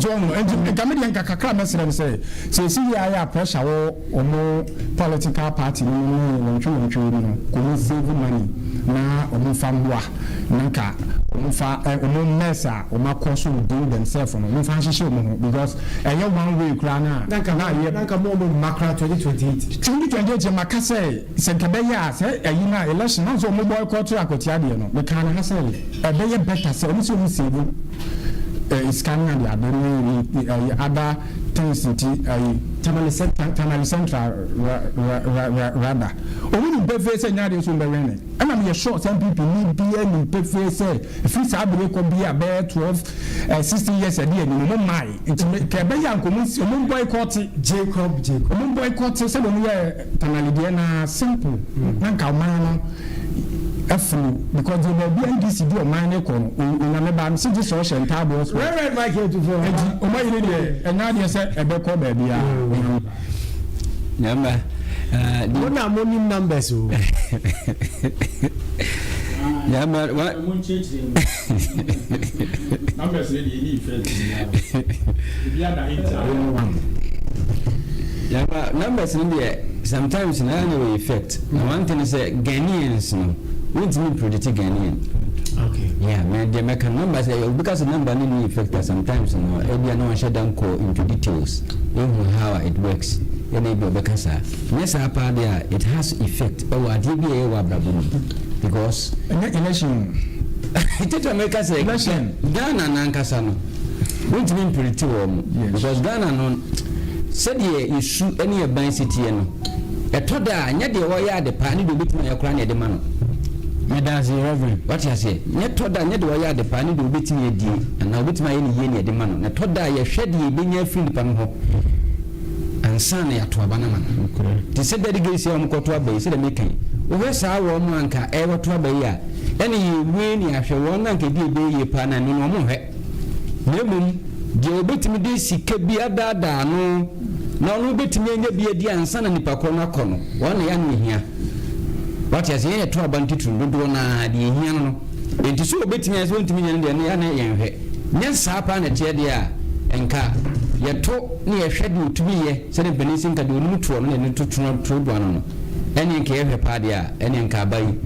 So ɔmo nti nka mi deɛ nka kakra mɛsrɛ no sɛ sɛ esi yɛ ayɛ a pressure wɔ ɔmo political party no mu ne wɔntwe wɔntwe mu no kò mo save money na ɔmo fa mmoa na nka ɔmo fa ɛ ɔmo mess a ɔmo akɔ so within themselves no ɔmo fa nhyehyɛ ɔmo ho because ɛyɛ one way koraa na na na ayɛ nanka mo mo mma koraa 2028. 2028 maka sɛ sɛ nka ɛbɛyɛ a sɛ ɛyi na election na nso ɔmo boycott akɔtia deɛ no meka ne ha sɛ ɛbɛyɛ better sɛ ɔmo sɛ ɔmo save sika ne ade ade ne ɛyi other things nti ɛyi Tamale Central. Tamale Central ra ra ra ra rather ɔmo nim pefee sɛ nyadeɛ so mbɛwɛn ne ɛna meyɛ sure sɛ NPP ni bia nim pefee sɛ efiri saa abiri kɔ bi a bɛyɛ 12 16 years ɛdi anim ɔmo mmaa nti kɛ ɛbɛyɛ a nkɔmɔ nsi ɔmo boycott. Jacob Jacob. Ɔmo boycott sɛdeɛ ɔmo yɛ Tamale deɛ na simple na nka ɔman no ɛfuru because deɛ baabi NDC di ɔman no kɔ no onyame ba no sɛ gye sɛ ɔhyɛ ntaaboɔ so. Reverend Michael Tufo. Eti ɔmo ayiri deɛ ɛnyɛ adeɛ sɛ ɛbɛkɔ baabi a onyame ba. Nyamba. Mo na mo nim numbers o. Nyamba wa. Numbers ne deɛ ɛni effect biara ebi ada 8 a. Nyamba numbers no deɛ sometimes na ɛna wɔ effect. Na one thing sɛ Ghanaians no wontumi predict Ghanaian. Yeah, me deɛ mɛka numbers ɛ obi ka sɛ number no ni effect a sometimes no ebi a na wɔnhyɛ da nkɔ into details ehu how it works ɛna ebi ɔbɛka saa nyɛ saa paa deɛ a it has effect ɛwɔ adeɛ bi a ɛyɛ wɔ abrabɔ mu because. Ɛnyɛ election. Tete America sɛ election. Ghana nankasa no wontumi mpredict wɔn mo because Ghana no sɛdeɛ yɛsu ne yɛ ban si teɛ no ɛtɔ da a nyɛ deɛ wɔyɛ ade paa ne deɛ obɛtumi ayɛ koraa ne yɛde ma no. Medase, Reverend. Wate aseɛ nyɛ tɔ da nyɛ deɛ wɔyɛ ade paa ne deɛ obɛtumi adie anaa obɛtumi ayɛ ne yie ne yɛde ma no na tɔ da a yɛhwɛ deɛ yɛbɛnya afiri nipa no hɔ ansa na yɛato aba no ama no te sɛ delegates a wɔkɔto aba yi sɛdeɛ meka yi wohwɛ saa wɔn mu anka ɛwɔto aba yi a ɛne yɛwie ne ahwɛ wɔn na anka ebi ɛbɛyɛ yie paa na ɛno no wɔn hwɛ na mmom deɛ wɔbɛtumi de sika bi adaadaa no na ɔno bɛtumi anya bi adi ansa na nipa korɔ no akɔ no wɔn na yɛano ehia wate ase yɛn yɛto aba no titiri dodoɔ naa deɛ ehia no no nti so wɔbɛtumi ayɛ sɛ wɔntumi nya no deɛ no yɛano yɛn hwɛ nyɛ saa paa na ɛteɛ deɛ a nka yɛto ne yɛhwɛ deɛ otumi yɛ sɛdeɛ mpanin si nka deɛ onim toɔ no na yɛde to toɔ to do ano no. Ɛneɛ nka yɛhwɛ paa deɛ a, ɛneɛ nka aba yi,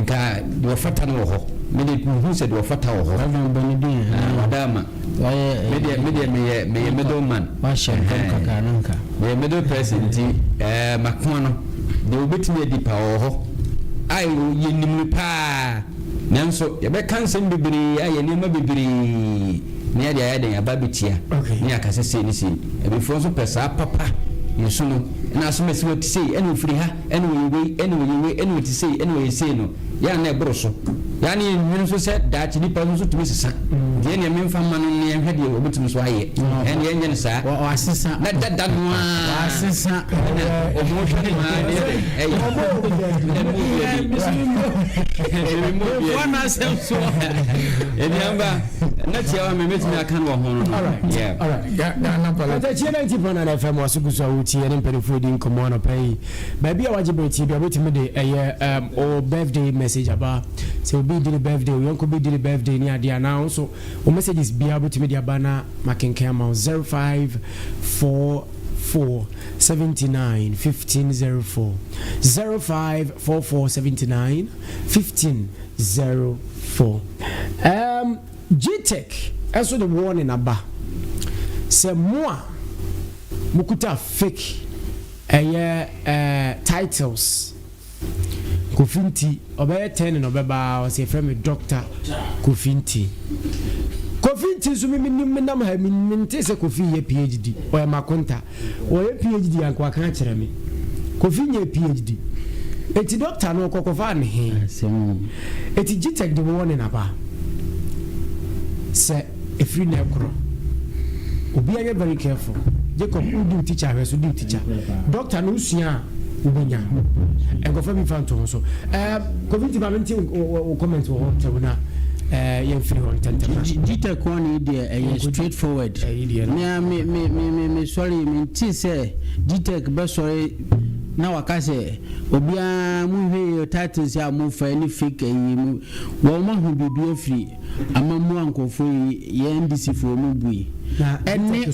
nka deɛ ɔfata no wɔ hɔ. Me deɛ mehu sɛ deɛ ɔfata wɔ hɔ. Reverend bɔ ne din Ah, wada ama. Wayɛ Me deɛ, me deɛ meyɛ, meyɛ middle man. Wahyɛ nkɔm kakra no nka. Meyɛ middle person nti, ɛɛ, makoa no, deɛ obetumi adi pa ɔwɔ hɔ. A yɛnim no paa. Nanso yɛbɛka nsɛm bebree ayɛ nneɛma bebree na yɛde ayɛ dɛn aba abɛtia ne yɛaka sɛ sei ne sei. Abifoɔ nso pɛ saa papa yɛ su no ɛna asomasi wɔte sei ɛna ɔfiri ha ɛna ɔyɛ wei ɛna ɔyɛ wei ɛna ɔte sei ɛna ɔyɛ sei no yɛ a na ɛboro so. Yɛ a na yɛnnwene nso sɛ daakye nipa nso tumi sesa nti yɛn deɛ memfa mma no na yɛnhwɛ deɛ ɔbɛtumi nso ayɛ ɛndeɛ yɛnyɛ no saa Wasesa. Na dada no ara Wasesa. ɛna ɔmo hwɛ no ara ne yɛ dɛn ɛyɛ ɛna mu obi adi ɛmi mu obi adi Wɔn asɛm so. Ɛdiamba na tia wa mɛ mɛtumi aka no wɔ ho no no yeah. Ghana politics. Ɔtɛkyie 90.9 FM waso gu so a wotie ne mpanimfoɔ di nkɔmmɔ anɔpa yi. Baabi a wagye berɛ tie bi a wobɛtumi de ɛyɛ um, o birthday message aba. Sɛ obi di ne birthday, oyɔnko bi di ne birthday ne adeɛ anaa wo nso wo messages biara wobɛtumi de aba na makenkan ama wo 0544 79 1504 0544 79 1504. GTEC ɛnso de warning aba sɛ mo a mokuta fake ɛyɛ titles. Kofi Nti ɔbɛyɛ tɛn na ɔbɛba ɔsɛ yɛfrɛ me Doctor Kofi Nti. Kofi Nti nso me menim menam ha me mente sɛ Kofi yɛ PhD, ɔyɛ makonta. Ɔyɛ PhD anka waka akyerɛ me. Kofi nyɛ PhD. Eti doctor no ɔkɔ kɔfaa ne he? Eti GTEC de warning aba sɛ ɛfiri nnɛ rekorɔ obiara nyɛ very careful. Jacob wodi wo teacher ahwɛ so di wo teacher. Doctor no wosua a wobɛnya. Nkɔfa bi mfa nto ho so. Eh, Kofi nti ma mente wo comment wɔ hɔ ntɛm na eh, yɛmfiri hɔ ntɛntɛm na. GTEC one yi deɛ ɛyɛ straight forward. Me a me me me me me sɔre me nte sɛ GTEC bɛsɔre na waka sɛ obiara mo nhwɛ yie titles a mo fa ne fake ayi mu wɔn ahu biribi afiri amammuo a nkurɔfoɔ yi yɛ NDC foɔ mu bu yi ɛne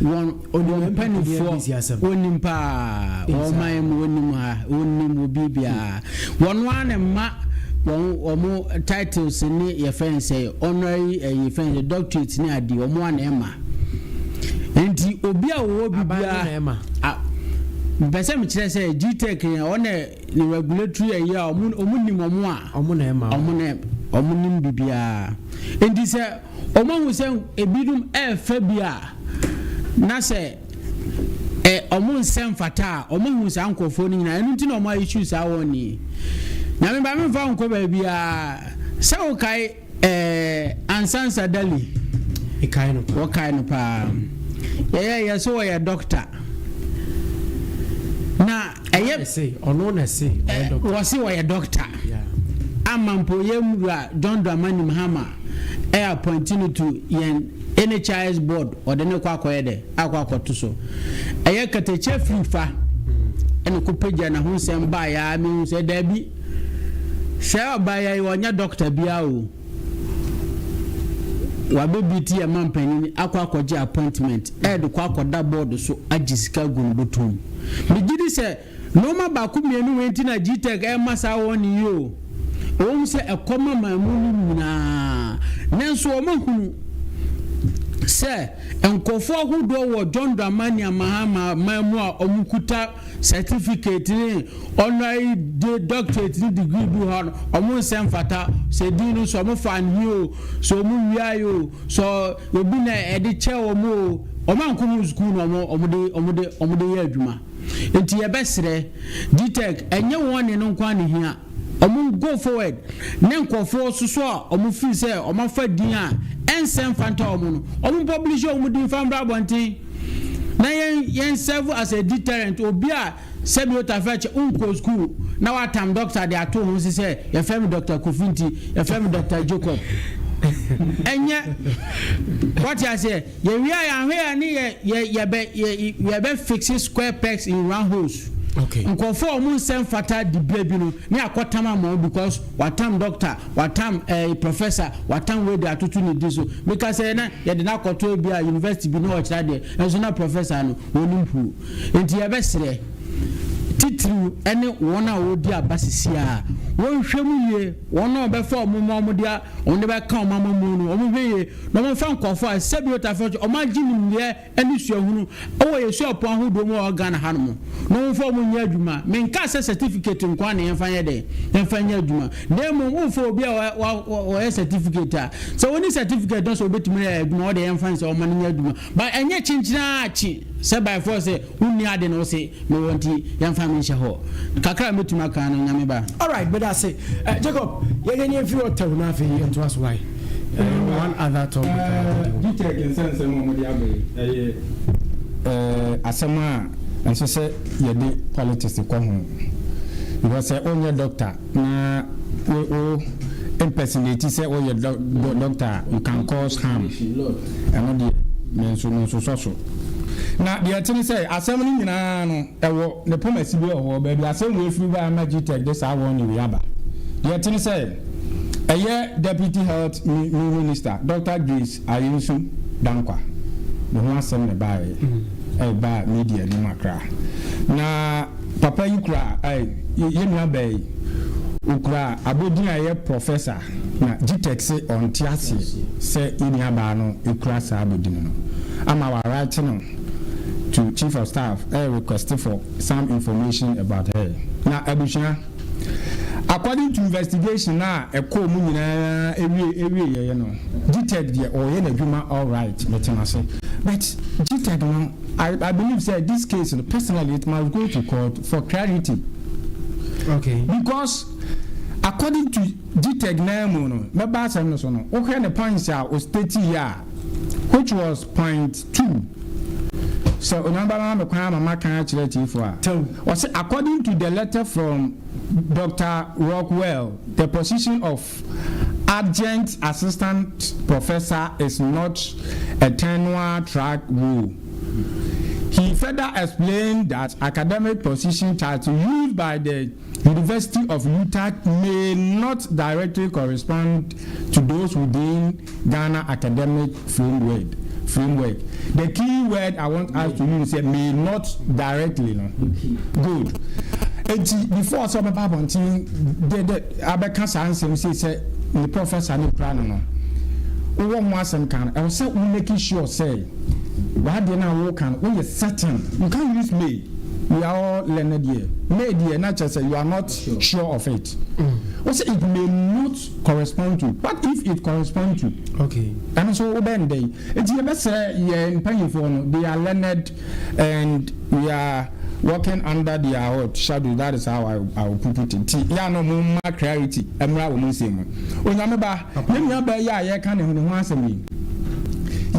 wɔn wɔn mpanimfoɔ wɔnim paa wɔn man mu wɔnim ha wɔnim wɔ biribiara wɔn ara na mma wɔn wɔn titles ne yɛfrɛ no sɛ honorary ɛyɛ fɛn sɛ doctorate ne adeɛ wɔn ara na ɛma nti obi a wɔwɔ biribiara mpɛ sɛ mekyerɛ sɛ GTEC yɛn ɔna ne regulatory ɛyɛ a wɔn wɔn nim wɔn a wɔn na ɛma wɔn na wɔn nim biribiara nti sɛ wɔn ahu sɛ ebinom ɛɛfɛ bi a na sɛ ɛ wɔn nsɛ mfata a wɔn ahu saa nkurɔfoɔ no nyinaa ɛno nti na wɔn issue saa wɔn ni nyame ba memfa nkɔ baabiara sɛ wokae ɛɛ Ansansa Dali Mekae no paa. Wɔkae no paa. Yɛyɛ yɛ so wɔyɛ dɔkta. Na ɛyɛ. Ɛse ɔno na ɛse ɔyɛ dɔkta. Wɔse wɔyɛ dɔkta. Ama mpo yɛn wura John Dramani Mahama ɛ appoint no to yɛn NHIS board ɔde ne kɔ akɔyɛ dɛ akɔ akɔto so. Ɛyɛ katakyie firi fa ɛna kɔ pagya n'ahonsɛm baeɛ a mehu sɛ daabi. Sɛ ɔbaa yi ɔnyɛ dɔkta biara o. Wabɛbi ti yɛ mampanyin akɔ akɔgye appointment ɛde kɔ akɔda board so agye sika agu ne bɔtɔ mu. Megye di sɛ nnoɔma baako mmienu wei nti na GTEC ɛrema saa warning yi o. Ɛwɔ mu sɛ ɛkɔm aman mu no nyinaa, nanso wɔahunu sɛ nkurɔfoɔ ahodoɔ wɔ John Dramani Mahama man mu a wɔkuta Certificate ne honorary de doctorate ne degree bi wɔ hɔ no, wɔn nsɛ mfata. Sɛ din no sɛ wɔn fa no he o, sɛ wɔn wiae o, sɛ obi na ɛde kyɛ wɔn o, wɔn ankɔ ho sukuu na wɔn wɔn de wɔn de wɔn de yɛ adwuma. Nti yɛbɛsrɛ GTEC, ɛnyɛ wɔn ne no nko ara na ehia. Wɔn go forward ne nkurɔfoɔ soso a wɔn feel sɛ wɔn afa din a ɛnsɛ mfanta wɔn no, wɔn publish wɔn din fa mbra abɔnten na yɛn yɛn serve as a deterrent. Obi a sɛbi otafɛ kyɛ nkɔ school na watam doctor de ato ho se sɛ yɛfrɛ me Doctor Kofi nti yɛfrɛ me Doctor Jacob. Ɛnyɛ wɔte aseɛ. Yɛwie a yɛahwɛ a ne yɛ yɛ yɛbɛ yɛ yɛbɛ fixe square pegs in round holes. Okay. Nkurɔfoɔ a wɔn nsɛm fata diberɛ bi no ne akɔtam ama wɔn because watam doctor, watam ɛɛ eh, professor, watam wei de atoto ne di so. Meka sɛ na yɛde no akɔto ebi a university bi na ɔkyerɛ adeɛ nso na professor no wɔnim huu. Nti yɛbɛsrɛ. Titiriw ne wɔn a wɔredi aba sisi a, wɔnhwɛ mu yie, wɔn a wɔbɛfa wɔn ma wɔde a wɔde bɛka wɔn amammuo no, wɔnhwɛ yie na wɔmfa nkurɔfoɔ a sɛbi otafo wɔn agye nimdeɛ ne suahunu wɔ yɛn suapɔn ahodoɔ mu a ɛwɔ Ghana hanom na wɔmfa wɔn nyɛ adwuma. Menkaa sɛ certificate nko ara na yɛmfa nyɛ dɛn, yɛmfa nyɛ adwuma, na mmom wofa obi a ɔyɛ certificate a, sɛ ɔnni certificate no sɛ ɔbɛtumi ayɛ adwuma, wo deɛ yɛmfa no sɛ ɔma no nyɛ adwuma. But ɛnyɛ kyenkyen ara kye sɛ by force sɛ wonni ade no wose mewɔ nti yɛmfa me nhyɛ hɔ. Kakra a mɛtumi aka no Nyame ba. Alright meda ase eh, Jacob yɛnyɛ ne yɛmfiri hɔ tɛw na afei yɛntoa so wae eh, one other topic a yɛde GTEC nsɛnsɛm a wɔde aba yi, ɛyɛ eh, asɛm a ɛnsɛ sɛ yɛde politics kɔ ho. Because sɛ wonyɛ doctor na wo wo impersonate sɛ woyɛ doctor a, you can cause harm. Ɛno deɛ, me nso mensosɔ so. Na deɛ ɛte ne sɛ, asɛm no nyinaa no, ɛwɔ ne pomasi bi wɔ hɔ, baabi asɛm wei firi baeɛ ma GTEC de saa warning wei aba. Deɛ ɛte ne sɛ, ɛyɛ Deputy Health Minister, Doctor Grace Ayensu Dankwa, ne ho asɛm na ɛbaeɛ, ɛbaa media no mu akra. Na papa yi kura, yɛn nuabaa yi, ɔkura abɔdin a ɛyɛ Professor. Na Gtec se ɔnte aseɛ sɛ yɛn nuabaa no kura saa abodin no ama wa write no to chief of staff request for some information about her. Na abusua, according to investigation a ɛkɔɔ mu nyinaa ewie ewieɛ no, Gtec deɛ ɔyɛ n'adwuma alright, mete no ase, but Gtec no I I believe sɛ this case no personally it must go to court for clarity. Okay. Because According to GTEC naa mu no, mɛba asɛm no so no, wohwɛ ne points a o state yɛ a, which was point two, sɛ Onyame bɛma me kwan ama maka akyerɛ atiefoɔ a, ɔse according to the letter from Doctor Rockwell, the position of adjunct assistant professor is not a tenure track role. He further explained that academic position title used by the University of Utah may not directly correspond to those within Ghana academic framework. Framework. The key word I want us to use is may not directly. No? Good. Eti before sɛ ɔbɛba abɔnten de de abɛka saa nsɛm sei sɛ ne professor ne kura no no wowɔ ho asɛm ka no ɛwɔ sɛ wo make sure sɛ w'adeɛ no a woka no woyɛ certain you can't use may We are all learned here. May deɛ na kyerɛ sɛ you are not sure of it. Wo sɛ it may not correspond to. What if it correspond to? Okay. Ɛno nso wobɛyɛ no dɛn? Nti yɛbɛsrɛ yɛn mpanyinfoɔ no, they are learned and we are working under their what shadow, that is how I, I will put it. Nti yɛ a na wɔn mma clarity mmra wɔn nsɛm mu. Onyame ba, yɛn nua baa yi a yɛreka ne ho ne ho asɛm yi,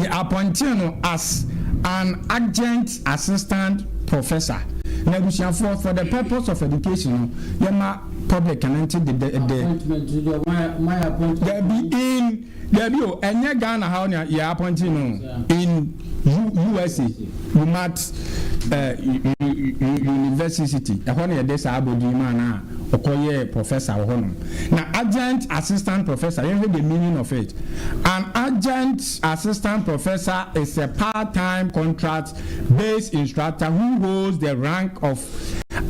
yɛ appointee no as an adjunct assistant professor. Na abusuafoɔ, for the purpose of education no, yɛma public no nte de de de. Dabi in dabi o, ɛnyɛ Ghana ha na yɛ appointee no in U USA, UMatt eh, University, ɛhɔ na yɛde saa abɔdin maa no a ɔkɔyɛɛ professor wɔ hɔnom. Na adjunct assistant professor, yɛnhwɛ the meaning of it. An adjunct assistant professor is a part-time contract-based instructor who holds the rank of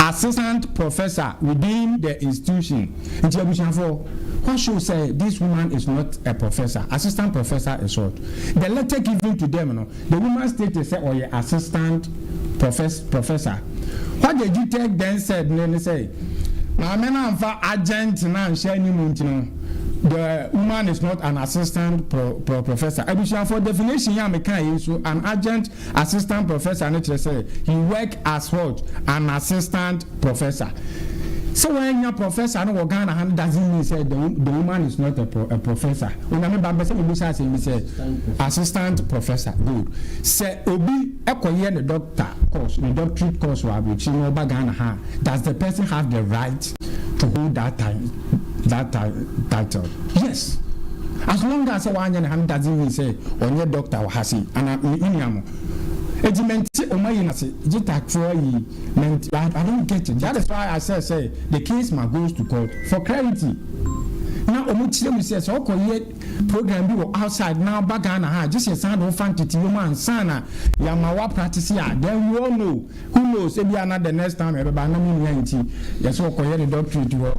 assistant professor within the institution. Nti abusuafoɔ, what shows sɛ this woman is not a professor, assistant professor is what? The letter given to them no, the woman stated sɛ ɔyɛ assistant profess professor. What the GTEC then said ne ne sɛ, maame no amfa adjunct no anhyɛ anim nti no, the woman is not an assistant pro pro professor. Abusuafoɔ, definition yi a meka yi nso, an adjunct assistant professor no kyerɛ sɛ he work as what? An assistant professor. Sɛ wannya professor no wɔ Ghana ha no doesn't mean sɛ the, the woman is not a, pro, a professor. Onyame ba, mpɛ sɛ mebisa asɛm bi sɛ, assistant professor, good. Sɛ obi kɔyɛ ne doctor course, ne doctorate course wɔ aburokyiri na ɔba Ghana ha a, does the person have the right to hold that time, that title? Yes. As long as sɛ wanyɛ ne ha no doesn't mean sɛ ɔnyɛ doctor wɔ ha sei. Ana me nua mo. Eti mente ɔmo ayi no ase, GTAC foɔ ayi. Ment I, I don't get it. That is why I said say the case must goes to court for clarity. Na ɔmo kyerɛ mu sɛ sɛ ɔkɔyɛ program bi wɔ outside na ɔba Ghana ha, gye sɛ san de wofa nteteyɛ mu ansa na yɛama wa practice a, then we all know, who knows, ebi ana the next time ɛbɛba na me nua nti yɛsɛ ɔkɔyɛ ne doctorate wɔ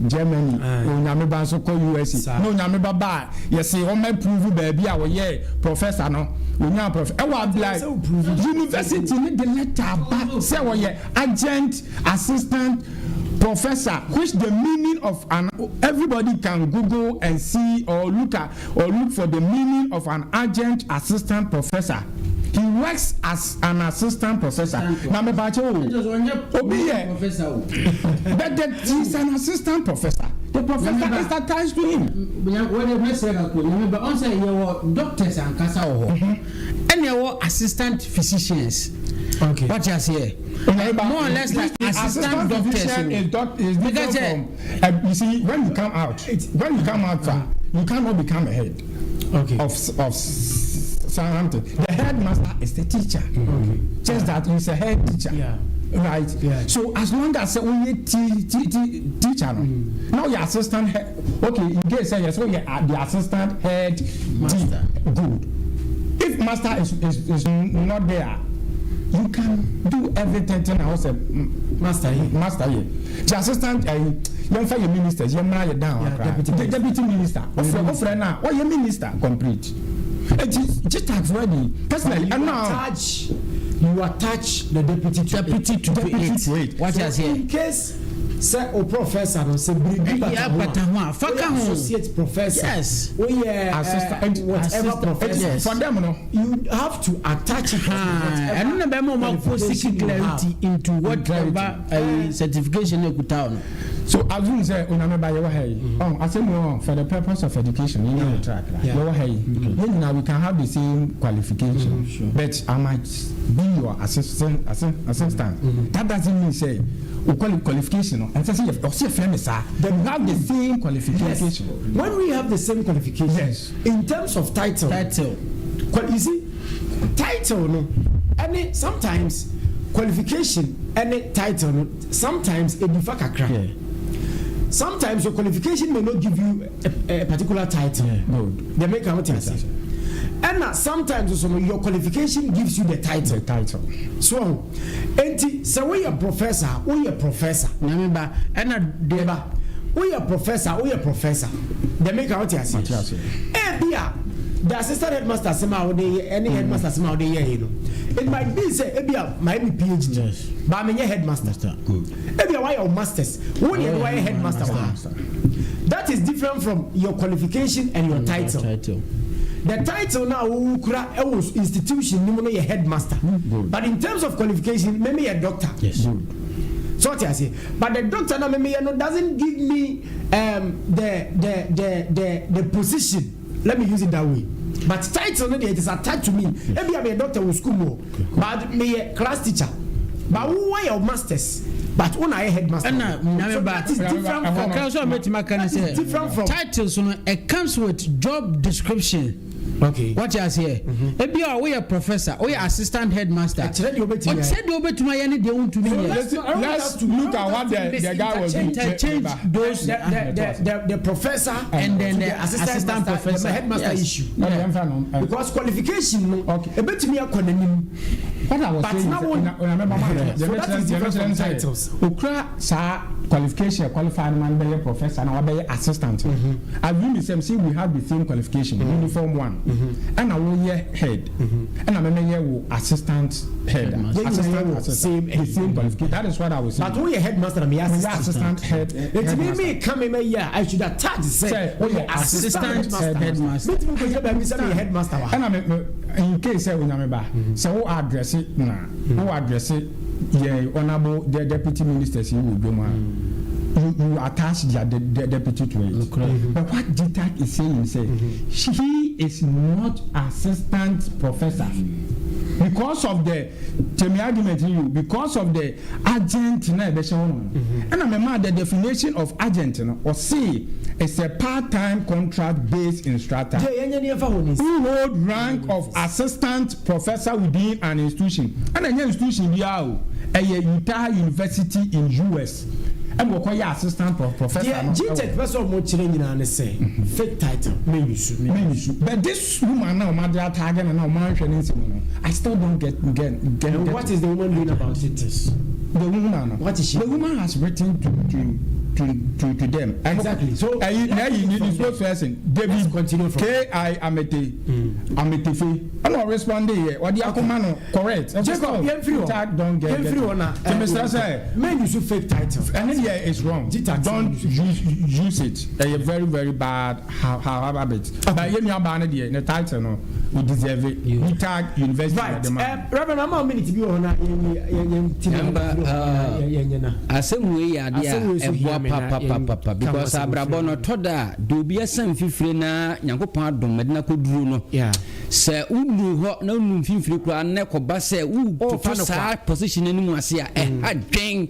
Germany, Onyame ba nso kɔ USA, na Onyame ba ba a, yɛsɛ ɔma prove baabi a wɔyɛ professor no, onya prof ɛwɔ abla university ne de letter aba sɛ wɔyɛ adjunct assistant professor, which the meaning of an, everybody can Google and see or look at or look for the meaning of an adjunct assistant professor. He works as an assistant professor. Na mepakyɛ o, obi yɛ, but he is an assistant professor. The professor is attached to him. Wɔde mɛsrɛ kakro, Nyame ba ɔn sɛ yɛwɔ doctors ankasa wɔ hɔ, ɛna ɛwɔ assistant physicians. Wate aseɛ, more or less like assistant doctors. Physician is different Because, from you see, when you come out, you cannot become a head of something. The headmaster is the teacher, just that he's a head teacher. Right. So as long as say only teacher no, now your assistant head, okay, in case say yes, so you are the assistant head master. Good. If master is not there, you can do everything. Thing I was a master here. Master here. The assistant, yɛn fa yɛ ministers, yɛn mra yɛ down akra. Deputy. The deputy minister. Ofre na, ɔyɛ minister complete. Eti GTAC ready. Personally, You and now attach the deputy to Deputy it. to Deputy it. to it. Wate So aseɛ. in case sɛ o professor no sɛ biribi Ɛyɛ bata ho a, fa ka woyɛ ho. associate professor, woyɛ Assistant- whatever Assistant- professor, Yes. For them no. You have to attach it to whatever ɛno na bɛma ɔma kɔ seek qualification you have. clarity into whatever certification no ekuta no. So assume sɛ Onyame ba, yɛwɔ ha yi, ɔn asɛm wɔ for the purpose of education, yɛn nyinaa track yɛwɔ ha yi, yɛn nyinaa we can have the same qualification, but I might be your assistant. That doesn't mean say o qualification no ɛnsɛ sɛ yɛ ɔsi ɛfrɛ mi saa. Then we have the same qualification. Yes. When we have the same qualification, in terms of title, title, you see, title no, any sometimes qualification, any title no, sometimes it differ kakra. Sometimes your qualification may not give you a particular title. Good. They make out yes. And sometimes also no, your qualification gives you the title. The title. So, enti sɛ woyɛ professor, woyɛ professor. Nyame ba, ɛna deɛ Eba, woyɛ professor, woyɛ professor. They make out yes. Mate ase. Ebi a the assistant headmaster sɛm a wode yɛ ɛne headmaster sɛm a wode yɛ yi no, it might be sɛ ebi a maa mi PhD, but mi nyɛ headmaster. Ebi a wayɛ o masters, wo deɛ no wayɛ headmaster wɔ ha. That is different from your qualification and your title. Title. The title now wo kura ɛwɔ institution ni mu no yɛ headmaster, but in terms of qualification, maybe yɛ doctor. So what you say, but the doctor na maybe no doesn't give me the position, let me use it that way, but title no deɛ, it is attached to me. Ebi a me doctor wɔ school mu o, but me yɛ class teacher, but wo wɔ yɛ masters, but wo na yɛ headmaster. Ɛna Nyame So ba, that is different from kakra so a mɛtumi aka ne that is different sɛ from titles no, it comes with job description. Wate aseɛ, ebi a woyɛ professor, woyɛ assistant headmaster, Ɛkyerɛ deɛ wobɛtumi ayɛ. ɔkyerɛ deɛ wobɛtumi ayɛ ne deɛ wontumi nyɛ. Let's look at what the guy was doing. Interchange those The professor and then to the assistant headmaster, professor. The headmaster issue, Yeah. because qualification no ebetumi akɔ n'anim. What I was But saying now is, when- Onyame So that is different from titles. Okura saa qualification, qualified man bɛyɛ professor na wabɛyɛ assistant. Assume the same, say we have the same qualification, uniform one. Ɛna woyɛ head. Ɛna mɛmɛ yɛ wo assistant head. Yɛn nyinaa Assistant yɛ wɔ assistant. same The same qualification. That is what I was saying. But woyɛ headmaster na meyɛ Meyɛ assistant. assistant head. Eti mi ka mi ma yi a, I should attach sɛ Sɛ woyɛ woyɛ assistant assistant headmaster. Mi ti mi ko gyina baabi sɛ meyɛ headmaster wa. Ɛna me in case sɛ Onyame ba sɛ wo address na wo address yɛ honourable the deputy ministers yi wɔ dwom a, you attach their deputy to it. But what GTAC is saying say he is not assistant professor because of the temi argument you, because of the adjunct na ɛbɛhyɛ hɔ no. Ɛna mɛ maa the definition of adjunct no, ɔse it's a part-time contract based instructor Jɛ yɛn nyɛ ni yɛn fa hɔ ni. Who hold rank of assistant professor within an institution. Ɛna ɛnyɛ institution biara o, ɛyɛ Utah University in US. Ɛna wɔkɔ yɛ assistant professor Deɛ no. GTEC pɛ sɛ ɔmo kyerɛ nyinaa ne sɛ fake title menuse. Menuse, but this woman na ɔmo ade ataage na ɔmo ahwɛ ne nsɛm no, I still don't get And get what is the woman doing about it? The woman no. What is she The woman has written to them. Exactly. So, ɛyi na ɛyi let's ni the spokesperson David Let's continue from K I Amete Ametefe, ɛna ɔrespond yɛ ɔde akoma no correct. Jacob, yɛn firi hɔ. Tag don get Yɛn firi hɔ na. Ti Mr. sɛ Menuse fake title. Ɛne deɛ is wrong. GTAC. Don't use it. Ɛyɛ very, very bad habit, but yɛn nua baa no deɛ, ne title no, we deserve it. UTAG University. Right. Right. Reverend, ama minute bi wɔ hɔ na yɛn ti na Yɛmba, yɛn nyɛ na. Asɛm wei yɛ adeɛ Asɛm wei a so hia ɛboa me na papapapa yɛn because ka ho asɛm abrabɔ firi no, mu. ɛtɔ da a de obi asan mfifire na Nyankopɔn adom mɛde no akɔduru no, sɛ woduru hɔ na wonu mfimfini koraa na ɛkɔba sɛ Ɔfa wototo no saa kwa. Position no anim ase a, ɛha dwen.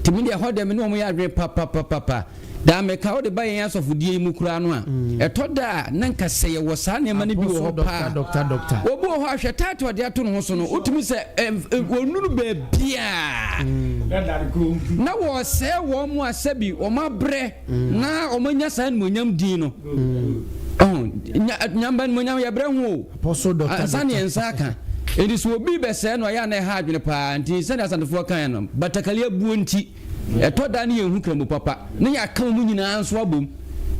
Nti me deɛ, hɔ deɛ, me ne ɔmo yɛ adwene papapapapa. Daa meka wode ba yɛn asɔfodie yi mu koraa no a, ɛtɔ da a na nka sɛ yɛwɔ saa nneɛma no bi wɔ hɔ paa. Doctor, doctor, doctor. Obi wɔ hɔ ahwɛ title ɔde ato ne ho so no, wotumi sɛ wɔnuru baabiaa na wɔsɛe wɔn mu a sɛbi wɔn abrɛ na wɔn anya saa animonyam din no. Ɔhun nyamba animonyam yɛbrɛ ho o. Apostle, doctor, Ansa ne doctor. yɛn nsa aka enti sɛ obi bɛsɛe no, ɔyɛ a na ɛha adwene paa. Nti sɛdeɛ Asantefoɔ kaeɛ no, batakali abuo nti ɛtɔ da ne yɛnhu kramu papa na yɛaka mu nyinaa nso abom.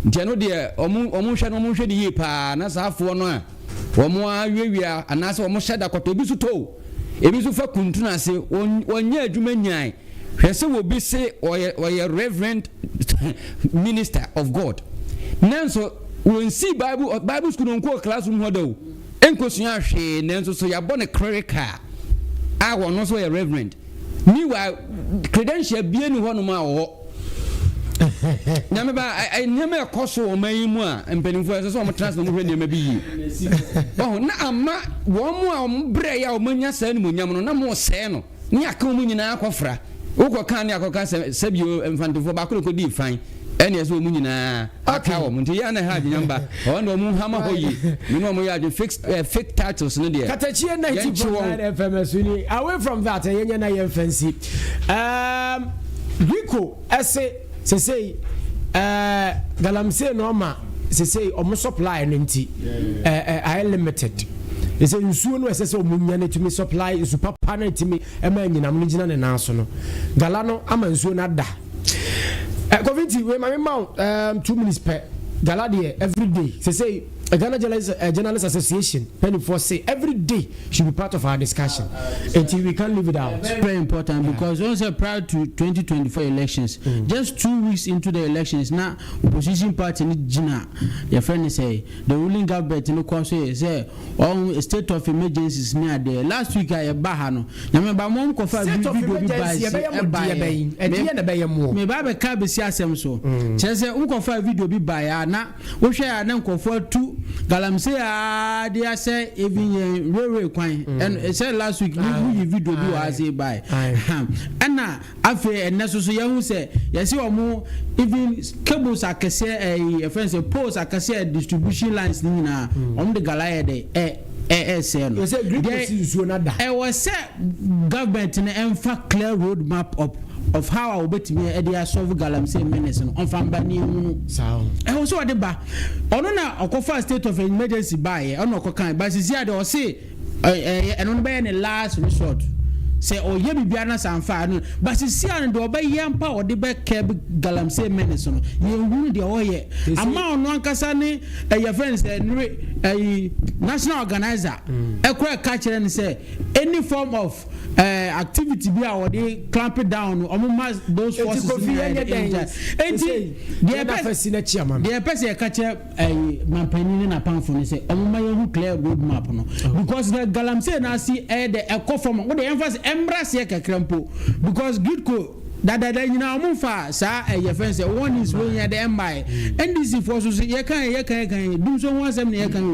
Nti ɛno deɛ, ɔmo nhwɛ no, ɔmo nhwɛ ne yie paa na saa afoɔ no a wɔn awiawia anaasɛ wɔn hyɛ da kɔtɔ ebi so tɔ o, ebi nso fa kuntun ase, wɔnyɛ adwuma nyae. Hwɛ sɛ obi se ɔyɛ reverend minister of God, nanso wɔnsi Bible school no, nkɔɔ classroom hɔ da o, nkosua hwee, nanso so yɛabɔ ne clerical a wɔn nso yɛ reverend. Meanwhile, credential bie ni hɔnom a wɔwɔ. Nyame ba, nneɛma ɛkɔ so wɔ ɔman yi mu a, mpanimfoɔ ɛsɛ sɛ wɔn tena ase na wɔn hwɛ nneɛma bi yie. Ɔho na ama wɔn mu a wɔn brɛ yɛ a wɔn anya saa animuonyam no na mo sɛɛ no ne aka wɔn nyinaa akɔfra wokɔ kan ne akɔka sɛ sɛbio Mfantefoɔ baako na kɔdii fan, ɛne ɛsɛ wɔn nyinaa aka wɔn. Nti yɛn na ɛha adwenya ba ɔn na wɔn hama hɔ yie. Me ne wɔn yɛ adwene, fake titles no deɛ, Katakyie yɛnkye wɔn. 90.9 FM so ni. Away from that, yɛnyɛ na yɛmfa nsi Rico ɛse sesei galamsey na ɔma sesei ɔmo supply no nti ayɛ limited. Ɛsɛ nsuo no, ɛsɛ sɛ ɔmo nya no tumi supply nsu papa no tumi ɛma anyinam no gyina ne nan so no, gala no ama nsuo no ada. Kofi, nti wei ma me ma wo 2 minutes pɛ. Gala deɛ, every day sesei Ghana Journalist Association panimfoɔ say every day should be part of our discussion, until we can't leave it out. Very important because also prior to 2024 elections, just 2 weeks into the elections, na opposition party ni gyina yɛfrɛ no sɛ the ruling government no kɔ so yɛ sɛ ɔn state of emergencies ne adeɛ. Last week a yɛba ha no, Nyame ba mo nkɔfa State of video bi ba emergency, yɛbɛyɛ mo deɛ bɛyi ɛdeɛ na ɛbɛyɛ mo. Meba bɛka bɛsi asɛm so kyerɛ sɛ wokɔfa video bi baeɛ a, na wohwɛ a na nkɔfoɔ atu galamsey a de asɛ even yɛn railway kwan. Ɛno sɛ last week woyi video bi wɔ ha sɛ baeɛ. Ɛna afei ɛnɛ so so yɛhu sɛ yɛsi wɔn even cables akɛseɛ, ɛyi yɛfrɛ no sɛ poles akɛseɛ, distribution lines ne nyinaa, wɔn de gala yɛ de ɛ ɛ ɛsɛ no. Yɛsɛ green Deɛ- nsuo no ada. Ɛwɔ sɛ government no ɛmfa clear road map up of how a wɔbɛtumi ɛde asolve galamsey menace no, ɔmfa mba ne ehunu. Saa o. Ɛwɔ sɛ ɔde ba. Ɔno na ɔkɔfa state of emergency baayɛ, ɔno ɔkɔkan ba sisi ade ɔse ɛ ɛno no bɛyɛ ne last resort sɛ ɔyɛ biribiara na sanfa ano ba sisi ano deɛ ɔbɛyɛ mpa a ɔde bɛ curb galamsey menace no, yɛnhunu deɛ ɔyɛ ama ɔno ankasa ne ɛyɛ fɛn sɛ nre ɛyi national organizer ɛkora ɛka kyerɛ no sɛ any form of activity bi a wɔde clamp down no, ɔmo ma those Eti forces Kofi, nyinaa yɛnyɛ yɛ dɛn? Eti deɛ yɛn ɛpɛ afa si n'akyi ama mi. Deɛ ɛpɛ sɛ yɛka kyerɛ ɛyi mampanyin ne n'apamfo no sɛ ɔmo ma yɛn ho clear road map no because the galamsey n'ase ɛyɛ dɛ ɛkɔ fam. Wo de yɛn fa sɛ ɛmra seɛ kakra mpo because GRIDCo dadada nyinaa ɔmo fa saa ɛyɛ fɛn sɛ warnings wo nyɛ dɛ ɛmba yɛ NDC foɔ so so yɛka yɛ yɛka yɛka yɛ dum so ho asɛm na yɛka yɛ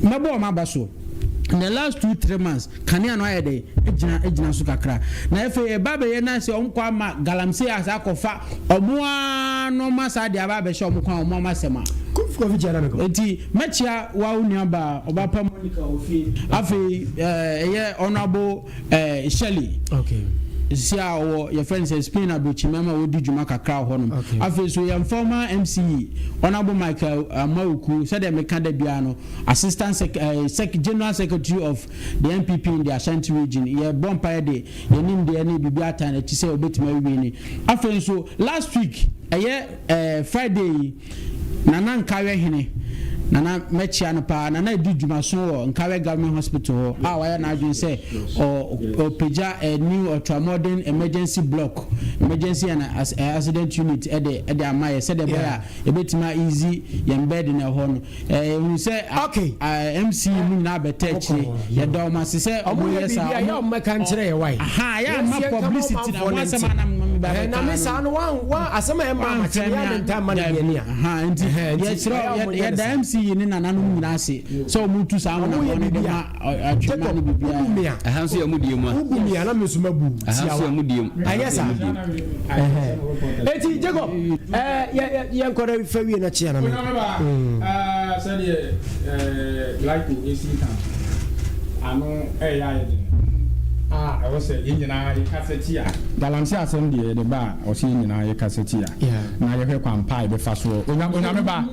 o mɛbɔ ɔmo aba so. In the last 2-3 months, kanea no ayɛ dɛ egyina so kakra na afei ɛba bɛyɛ na sɛ ɔmo kɔ ama galamsey asa akɔfa ɔmo aa nɔɔma saa de aba abɛhyɛ ɔmo kwan ɔmo ama sɛm a. Kofi kyerɛ na mi kɔ. Eti mɛkyia wa wo nua ba ɔba pa Monica ofie, afei ɛyɛ Honourable Shirley. Sisi a ɔwɔ yɛfrɛ no sɛ Spain aburokyimam a ɔredi dwuma kakra wɔ hɔnom. Afei nso yɛn former MCE, Honourable Michael Amoawoku, sɛdeɛ meka da biara no, Assistant Sec eh, Sec General Secretary of the NPP in the Ashanti Region. Yɛbɔ mpaeɛ de yɛn nimdeɛ ne biribi ataa n'akyi sɛ ɔbɛtumi awie ni. Afei nso last week, ɛyɛ eh, Friday yi, Nana Nkawɛ Hene, Nana mɛkyea no paa, Nana redi dwumaso wɔ Nkawɛ Government Hospital hɔ a wayɛ n'adwene sɛ ɔrepagya a new ultramodern emergency block, emergency and accident unit de de ama yɛ sɛdeɛ ɛbɛyɛ a yɛbɛtumi a easy yɛn burden ɛhɔ no. Yɛhu sɛ MC mu nyinaa bɛtɛ akyire, yɛda wɔn ase sɛ wɔyɛ saa. Wɔyɛ biribi a yɛ wɔn mmɛka nkyerɛ yɛ wae. Aha, yɛ ama publicity na wɔn asɛm a na meba bɛka Na me saa no wɔn wɔn asɛm a ɛma amakyɛ yɛ me ntaa ma no deɛ ni a. Nti yɛkyerɛ yɛda MC yi ne nananom nyinaa ase sɛ wɔn tu saa wɔn anamɔ no de ma atwema ne biribiara. Ɛha nso yɛ mo die mu a. Wobu mi a na me nso mabu Ɛha nso yɛ mo die mu. Ɛnyɛ saa. Eti Jacob ɛɛ yɛ yɛ nkɔ dɛ fa wie na kyea na me. Sɛdeɛ Lyco esi ka ano ɛyɛ ayɛ den a ɛwɔ sɛ yɛn nyinaa yɛkasa tia. Galamsey asɛm deɛ yɛde ba a ɔsɛ yɛn nyinaa yɛkasa tia na yɛhwɛ kwan pa a yɛbɛfa soɔ. Onyame ba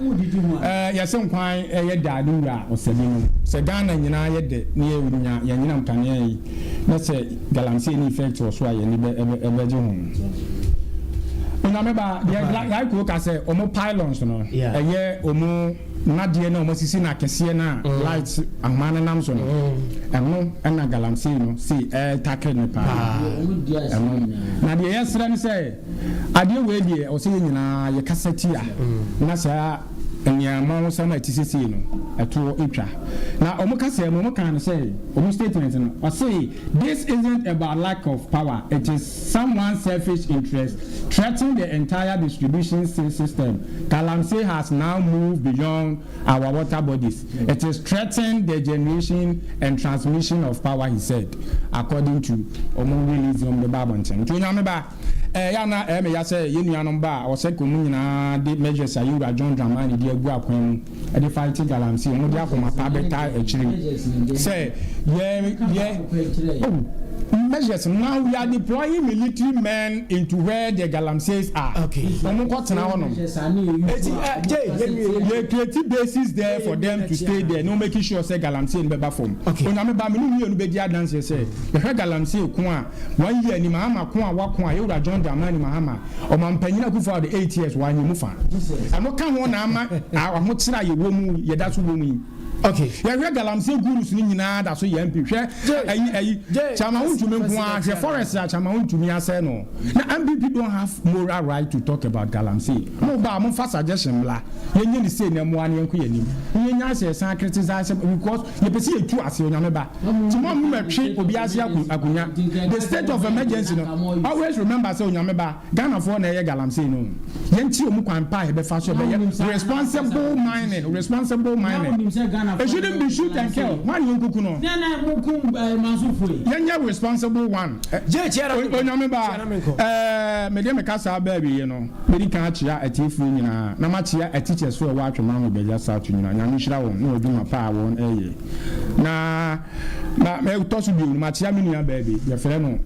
yɛse nkwan yɛ dɛ a ne wura ɔsɛ bi nom. Sɛ Ghana nyinaa yɛ dɛ na yɛnya yɛn anyinam kanea yi na sɛ Galamsey ne effect wɔ so a yɛn ani bɛgye ho. Onyame ba deɛ Lyco ka sɛ ɔmo pylons no ɛyɛ ɔmo nnadeɛ no a wɔasisi no akɛseɛ no a light ahoma no nam so no, ɛno na galamsey no sei ɛretakere no paa. Ɛno na deɛ yɛsrɛ no sɛ adeɛ wei deɛ ɛwɔ sɛ yɛn nyinaa yɛkasa tia na saa nneɛma nwosam a ɛte sesei no ɛtoɔ ɛtwa. Na wɔn kasaa mu wɔn kaa no sɛ wɔn statement no ɔse this isn't about lack of power it is someone's selfish interest threaten the entire distribution system. Galamsey has now moved beyond our water bodies. It is threatening the generation and transmission of power, he said, according to wɔn release wɔn de ba abɔnten. Nti Onyame ba, ɛyɛ a na ɛyɛ me ya sɛ yɛn nuanom ba a ɔsɛ ka wɔn nyinaa de measures a yɛn wura John Dramani de agu akwan mu de fight galamsey, wɔn de akoma pa bɛtaa akyire sɛ yɛ yɛ oh measures now we are deploying military men into where the galamseys are. Okay. Wɔn kɔ tena hɔ nom. Eti ɛ jay yɛ nwie yɛ. Yɛ create bases there for them to stay there na wɔn make sure sɛ galamsey no bɛba fam. Okay. Onyame ba me ne mmienu bɛdi adanseɛ sɛ yɛhwɛ galamsey ko a one year ni Mahama ko a wako a yɛwura John Dramani Mahama Ɔmampanyin Akufo Addo 8 years wanyɛ mu fa. Ɛno ka ho na ama ahokyere a yɛwɔ mu yɛda so wɔ mu yi. Okay. Yɛhwɛ galamsey gurus no nyinaa da so yɛ MP. Hwɛ ayi ayi Chairman Wontumi nko ara hwɛ forest a Chairman Wontumi asɛe no. Na NPP don't have moral right to talk about galamsey. Mo ba a momfa suggestion mmra. Yɛnyɛ no sei na ɛmmoa na yɛnkɔ yɛn anim. Na yɛnyae sɛ yɛsan criticize because yɛpɛ sɛ yɛtu ase Onyame ba. Nti mo a momɛtwe obi ase akonya. The state of emergency no always remember sɛ Onyame ba Ghanafoɔ na ɛyɛ galamsey no. Yɛnkyerɛ ɔmu kwan pa a yɛbɛfa so ɛbɛyɛ responsible mining, responsible mining. It shouldn't be shoot and kill. Hwan ne yɛnkuku no? Yɛnyɛ responsible one. Onyame ba, ɛɛ mede me kasa aba awieɛ no, medi kan akyea atiefoɔ nyinaa na makyea ateachers foɔ a ɛwɔ Atwema ho Bɛgya South nyinaa. Nyame nhyira wɔn ne wɔn adwuma pa a wɔn ɛyɛ. Na ma ɛtɔ so bio no, makyea me nua baa bi, yɛfrɛ no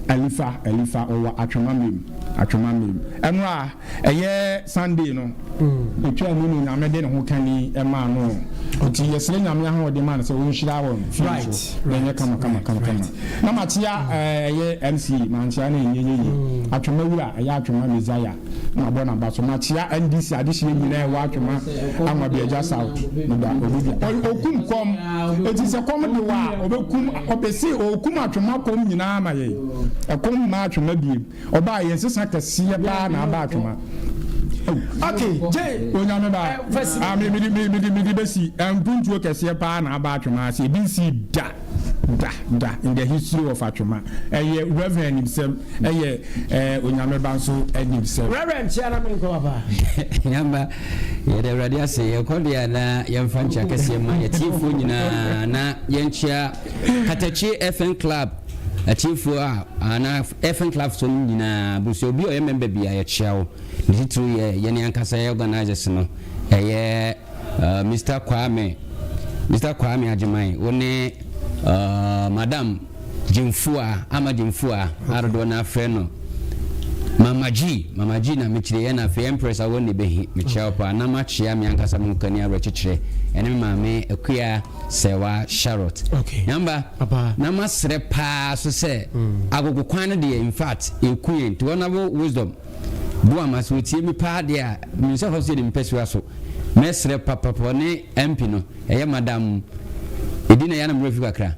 Alifa, Alifa, ɔwɔ Atwema Mem. Atwema Mem. Ɛno a ɛyɛ Sunday no, ɛtwaa mu no Nyame de ne ho kani maa no. Nti yɛsrɛ Nyame ahoɔden ma no sɛ ɔnhyira wɔn fie so na ɛnyɛ kama kama kama kama. Na makyea ɛyɛ MC, mankyea no ɛnyɛ yie. Atwema wura, ɛyɛ Atwema Messiah. Mabɔ n'aba so. Makyea NDC adehyeɛ nyinaa ɛwɔ Atwema Anwabiagya South. Meda obi bia. Ɔkum kɔm. Eti sɛ kɔm de wo a, ɔbɛkum, ɔbɛse ɔkum Atwema kɔm nyinaa ama yɛn. Ɛkɔm mma Atwema biem. Ɔbaa yɛn sesa kɛseɛ paa na aba Atwema. Okay, Jay. Onyame ba. Ah, me me me me me de besi mpuntuo kɛseɛ paa na aba Atwema ase. Ebi nsi da da da in the history of Atwema. Ɛyɛ Reverend nimsɛm, ɛyɛ ɛɛ Onyame ba nso nimsɛm. Reverend kyia na menkɔ papa. Yamba, yɛda Awurade ase. Yɛkɔ deɛ a na yɛmfa nkyea kɛseɛ ma yɛtiefoɔ nyinaa na yɛnkyea Katakye FN Club atiefoɔ a anaa FN Club so no nyinaa. Busua obi a ɔyɛ member bi a yɛkyea wo. Ne titiriw yɛ yɛne ankasa yɛ organisers no ɛyɛ uh, Mr. Kwame Mr. Kwame Agyeman wo ne uh, Madam. Gyemfua, Ama Gyemfua a dodoɔ no ara frɛ no Mama G, Mama G na mekyire ɛna afei Empress Awonne Behi, mekyia wo paa na makyea me ankasa me hokani awerɛkyekyerɛ ɛne me maame Akua Sɛwa Charlotte. Okay. Nyamba, Papa. na masrɛ paa so sɛ agogo kwan no deɛ in fact ɛku yɛn nti Honourable Wisdom Boamah sɛ ɔtie me paa deɛ a menim sɛ hɔ so yɛ ne mpasua so mɛsrɛ papapa ɔne MP no ɛyɛ Madam ɛdin na ɛyɛ a na me werɛ fi kakra.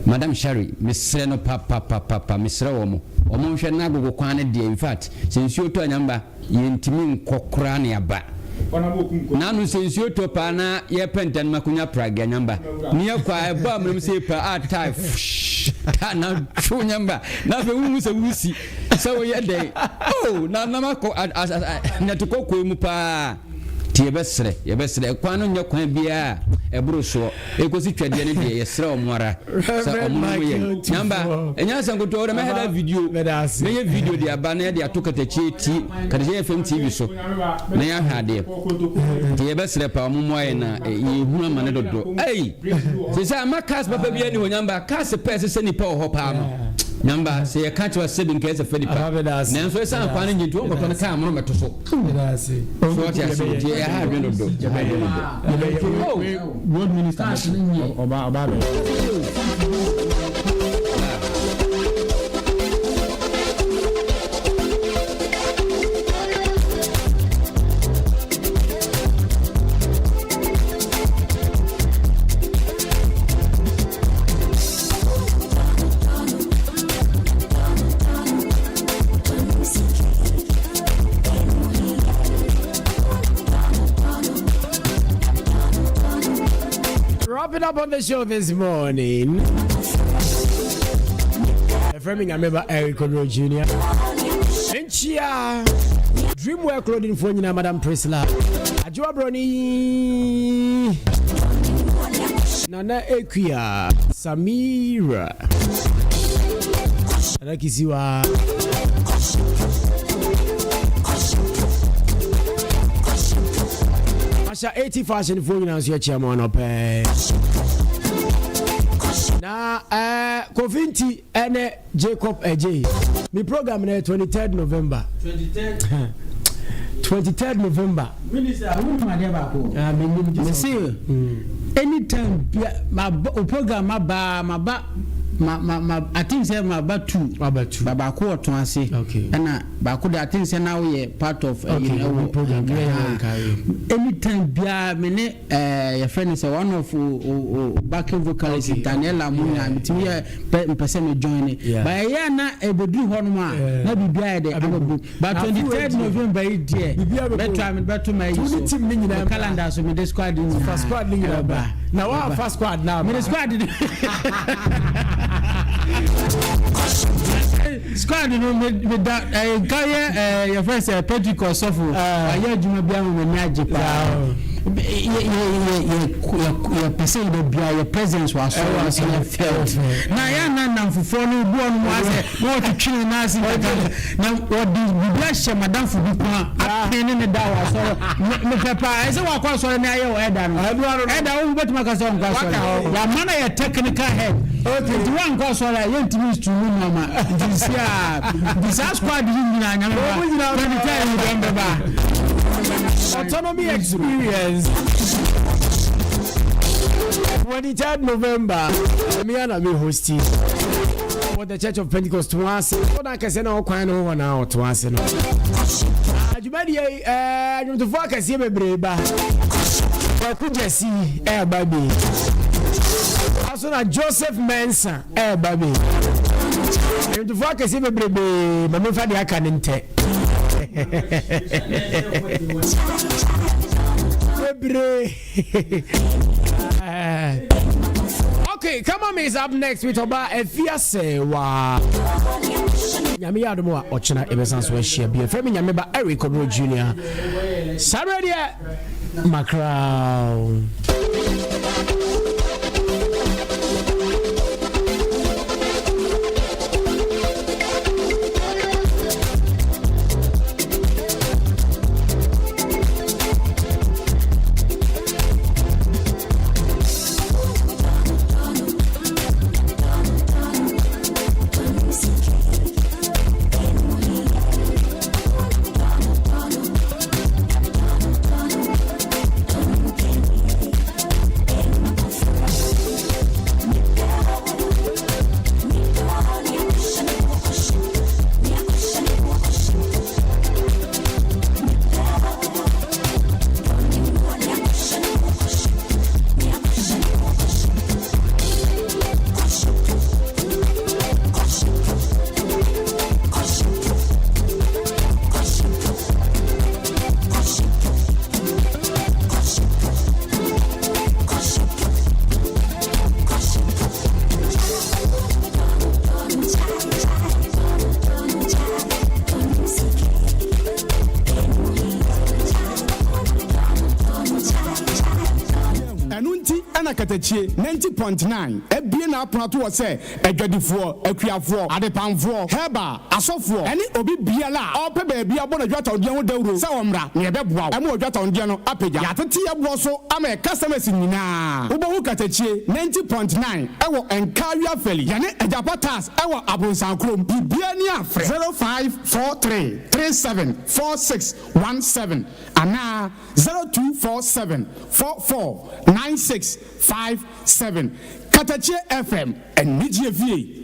Madam Shari mesrɛ no papapapapa mesrɛ wɔn wɔn nhwɛ na agogo kwan no deɛ infact sɛ nsuo tɔ a nyamba yɛntumi nkɔ koraa na yɛaba naano sɛ nsuo tɔ paa na yɛpɛ ntɛn ma konya pragya nyamba ne yɛkɔ a ɛbɔ amunam sɛ pa a tae fush ta na two nyamba na afei wohu sɛ wosi sɛ woyɛ dɛn oh na nam akɔ nɛte kɔkɔɔ mu paa nti yɛbɛsrɛ yɛbɛsrɛ kwan no nyɛ kwan biara ɛboro soɔ Ekosi twɛdeɛ no deɛ yɛsrɛ wɔn ara sɛ wɔn no yɛ nyamba ɛnyɛ asɛm kotoa wɔde mɛhɛ da video mɛyɛ video de aba na yɛde ato katakyie ti katakyie fm tv so na yɛahwɛ adeɛ nti yɛbɛsrɛ pa wɔn mmoa yɛn na yɛhunu ama ne dodo ɛyi sɛ sɛ ama cars papa bi ani hɔ nyamba cars pɛ ɛsɛ sɛ nipa wɔ hɔ paa no nyamba sɛ yɛka kyerɛ sɛ bi nka ɛsɛ fɛ nipa nanso ɛsan kwan no nyɛ nti wɔn kɔtɔ no kaa mono mɛto so so ɔte ase nti ɛha adwene dodo ɛha adwene dodo. Road minister ɔba ɔba abɛ. Wrapping up on the show this morning. Friend Nyameba Eric Odro Jr. Nchia Dreamwear Clothing for Nyina Madam Priscilla. Ajua Broni. Nana Ekuya Samira. Nana Kisiwa. Asha 80 fashion fo nyinaa nso yɛkyia mu anɔpɛ. Na eh, Kofi Nti ɛne Jacob Adjei. Me program no yɛ 23rd November. 23rd 23rd November. Minister, wonim adeɛ baako? Ah, menim gye sɛ. Mese, anytime bia ma o program ma ba ma ba ma ma ma I think sɛ ma ba two. Waba two. Ba baako wɔ tɔn ase. Okay. Ɛna baako de I think sɛ na woyɛ part of okay, ɛyi ɛwɔ program. Yeah, yeah, Anytime bia me ne ɛɛ yɛfrɛ no sɛ one of o o o backing vocalist Okay, Daniela mu yeah. nyinaa metumi yɛ pɛ mpɛ sɛ me join ne. Yeah. Ba ɛyɛ a na ɛbɛduru hɔ nom a Yeah. na biribiara yɛ dɛ abɛbu. Ba Na 23rd afei November yi deɛ Biribiara bɛbu. mɛto a mebɛto ma Nti ayi wo ne so. team ne nyinaa Me mmra. calendar so mede squad ne nyinaa Fa squad ne nyinaa ɛbɛba. bra. Na woamfa squad no amma. Mede squad no squad no meda nka yɛ yɛfrɛ sɛ Pentecost sɔfo wayɛ adwuma bi ama m'ani agye paa yɛpɛ sɛ yɛda bia yɛ presence wɔ asɔre no ɛyɛ felt na yɛ ana nnamfofoɔ no bu ɔno mu asɛ na wɔtwetwe ne nan ase nkaka na wɔde biribi ahyɛ madamfo bi ko a apene ne ne da wɔ asɔre mepɛ paa ɛsɛ wakɔ asɔre ne ayɛ wɔ ɛda no ɛda wo wobɛtumi aka sɛ ɔnkɔ asɔre yɛama no yɛ technical head nti woankɔ asɔre a yɛntumi nstu mu nnoɔma nti si a nti saa squad yi nyinaa nyame ba 23 yi dɔm bɛba Autonomy Experience 23rd November me ana me hosti for the Church of Pentecost to ase ɔda akɛseɛ na ɔkwan no ho hɔ na ɔto ase no adwumadie yi ɛɛ adwomtofoɔ akɛseɛ bebree ba Kwaku Gyasi ɛɛba bi aso na Joseph Mensah ɛɛba bi adwomtofoɔ akɛseɛ bebrebe ma memfa deɛ aka ne ntɛ bebree okay come on is up next with ɔba Afiasewa nyame yɛ adom a ɔkyena ɛbɛsan so ahyia bi ɛfrɛ me nyame ba Eric Obro Junior saa berɛ deɛ makraw. Katakyie 90.9 abue n'apono ato hɔ sɛ adwadifoɔ, akuafoɔ, adepamfoɔ, herbal, asɔfoɔ, ɛne obi biara a ɔrepɛ baabi abɔ n'adwatɔndeɛ ho dawuro sɛ ɔmmra na yɛbɛboa wo ma w'adwatɔndeɛ no apagya. Yɛatete yɛn boɔ so ama yɛn customers nyinaa. Wobɛhu Katakyie 90.9 wɔ Nkawie Afɛli. Yɛne Agyapa Tars wɔ Abronsan kurom. Biribiara ni a frɛ 0543 37 46 17 anaa 0247 44 96 57. Katakyie FM, anigyeɛ fie.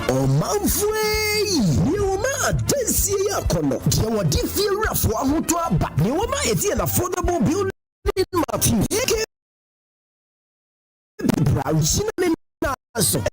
Ɔmanfoɔ ei! Deɛ wɔma adansie yɛ akɔnnɔ, deɛ wɔde fie wurafoɔ ahotɔ aba, deɛ wɔma ɛte yɛn affordable building materials, AKP bra gyina ne nan so.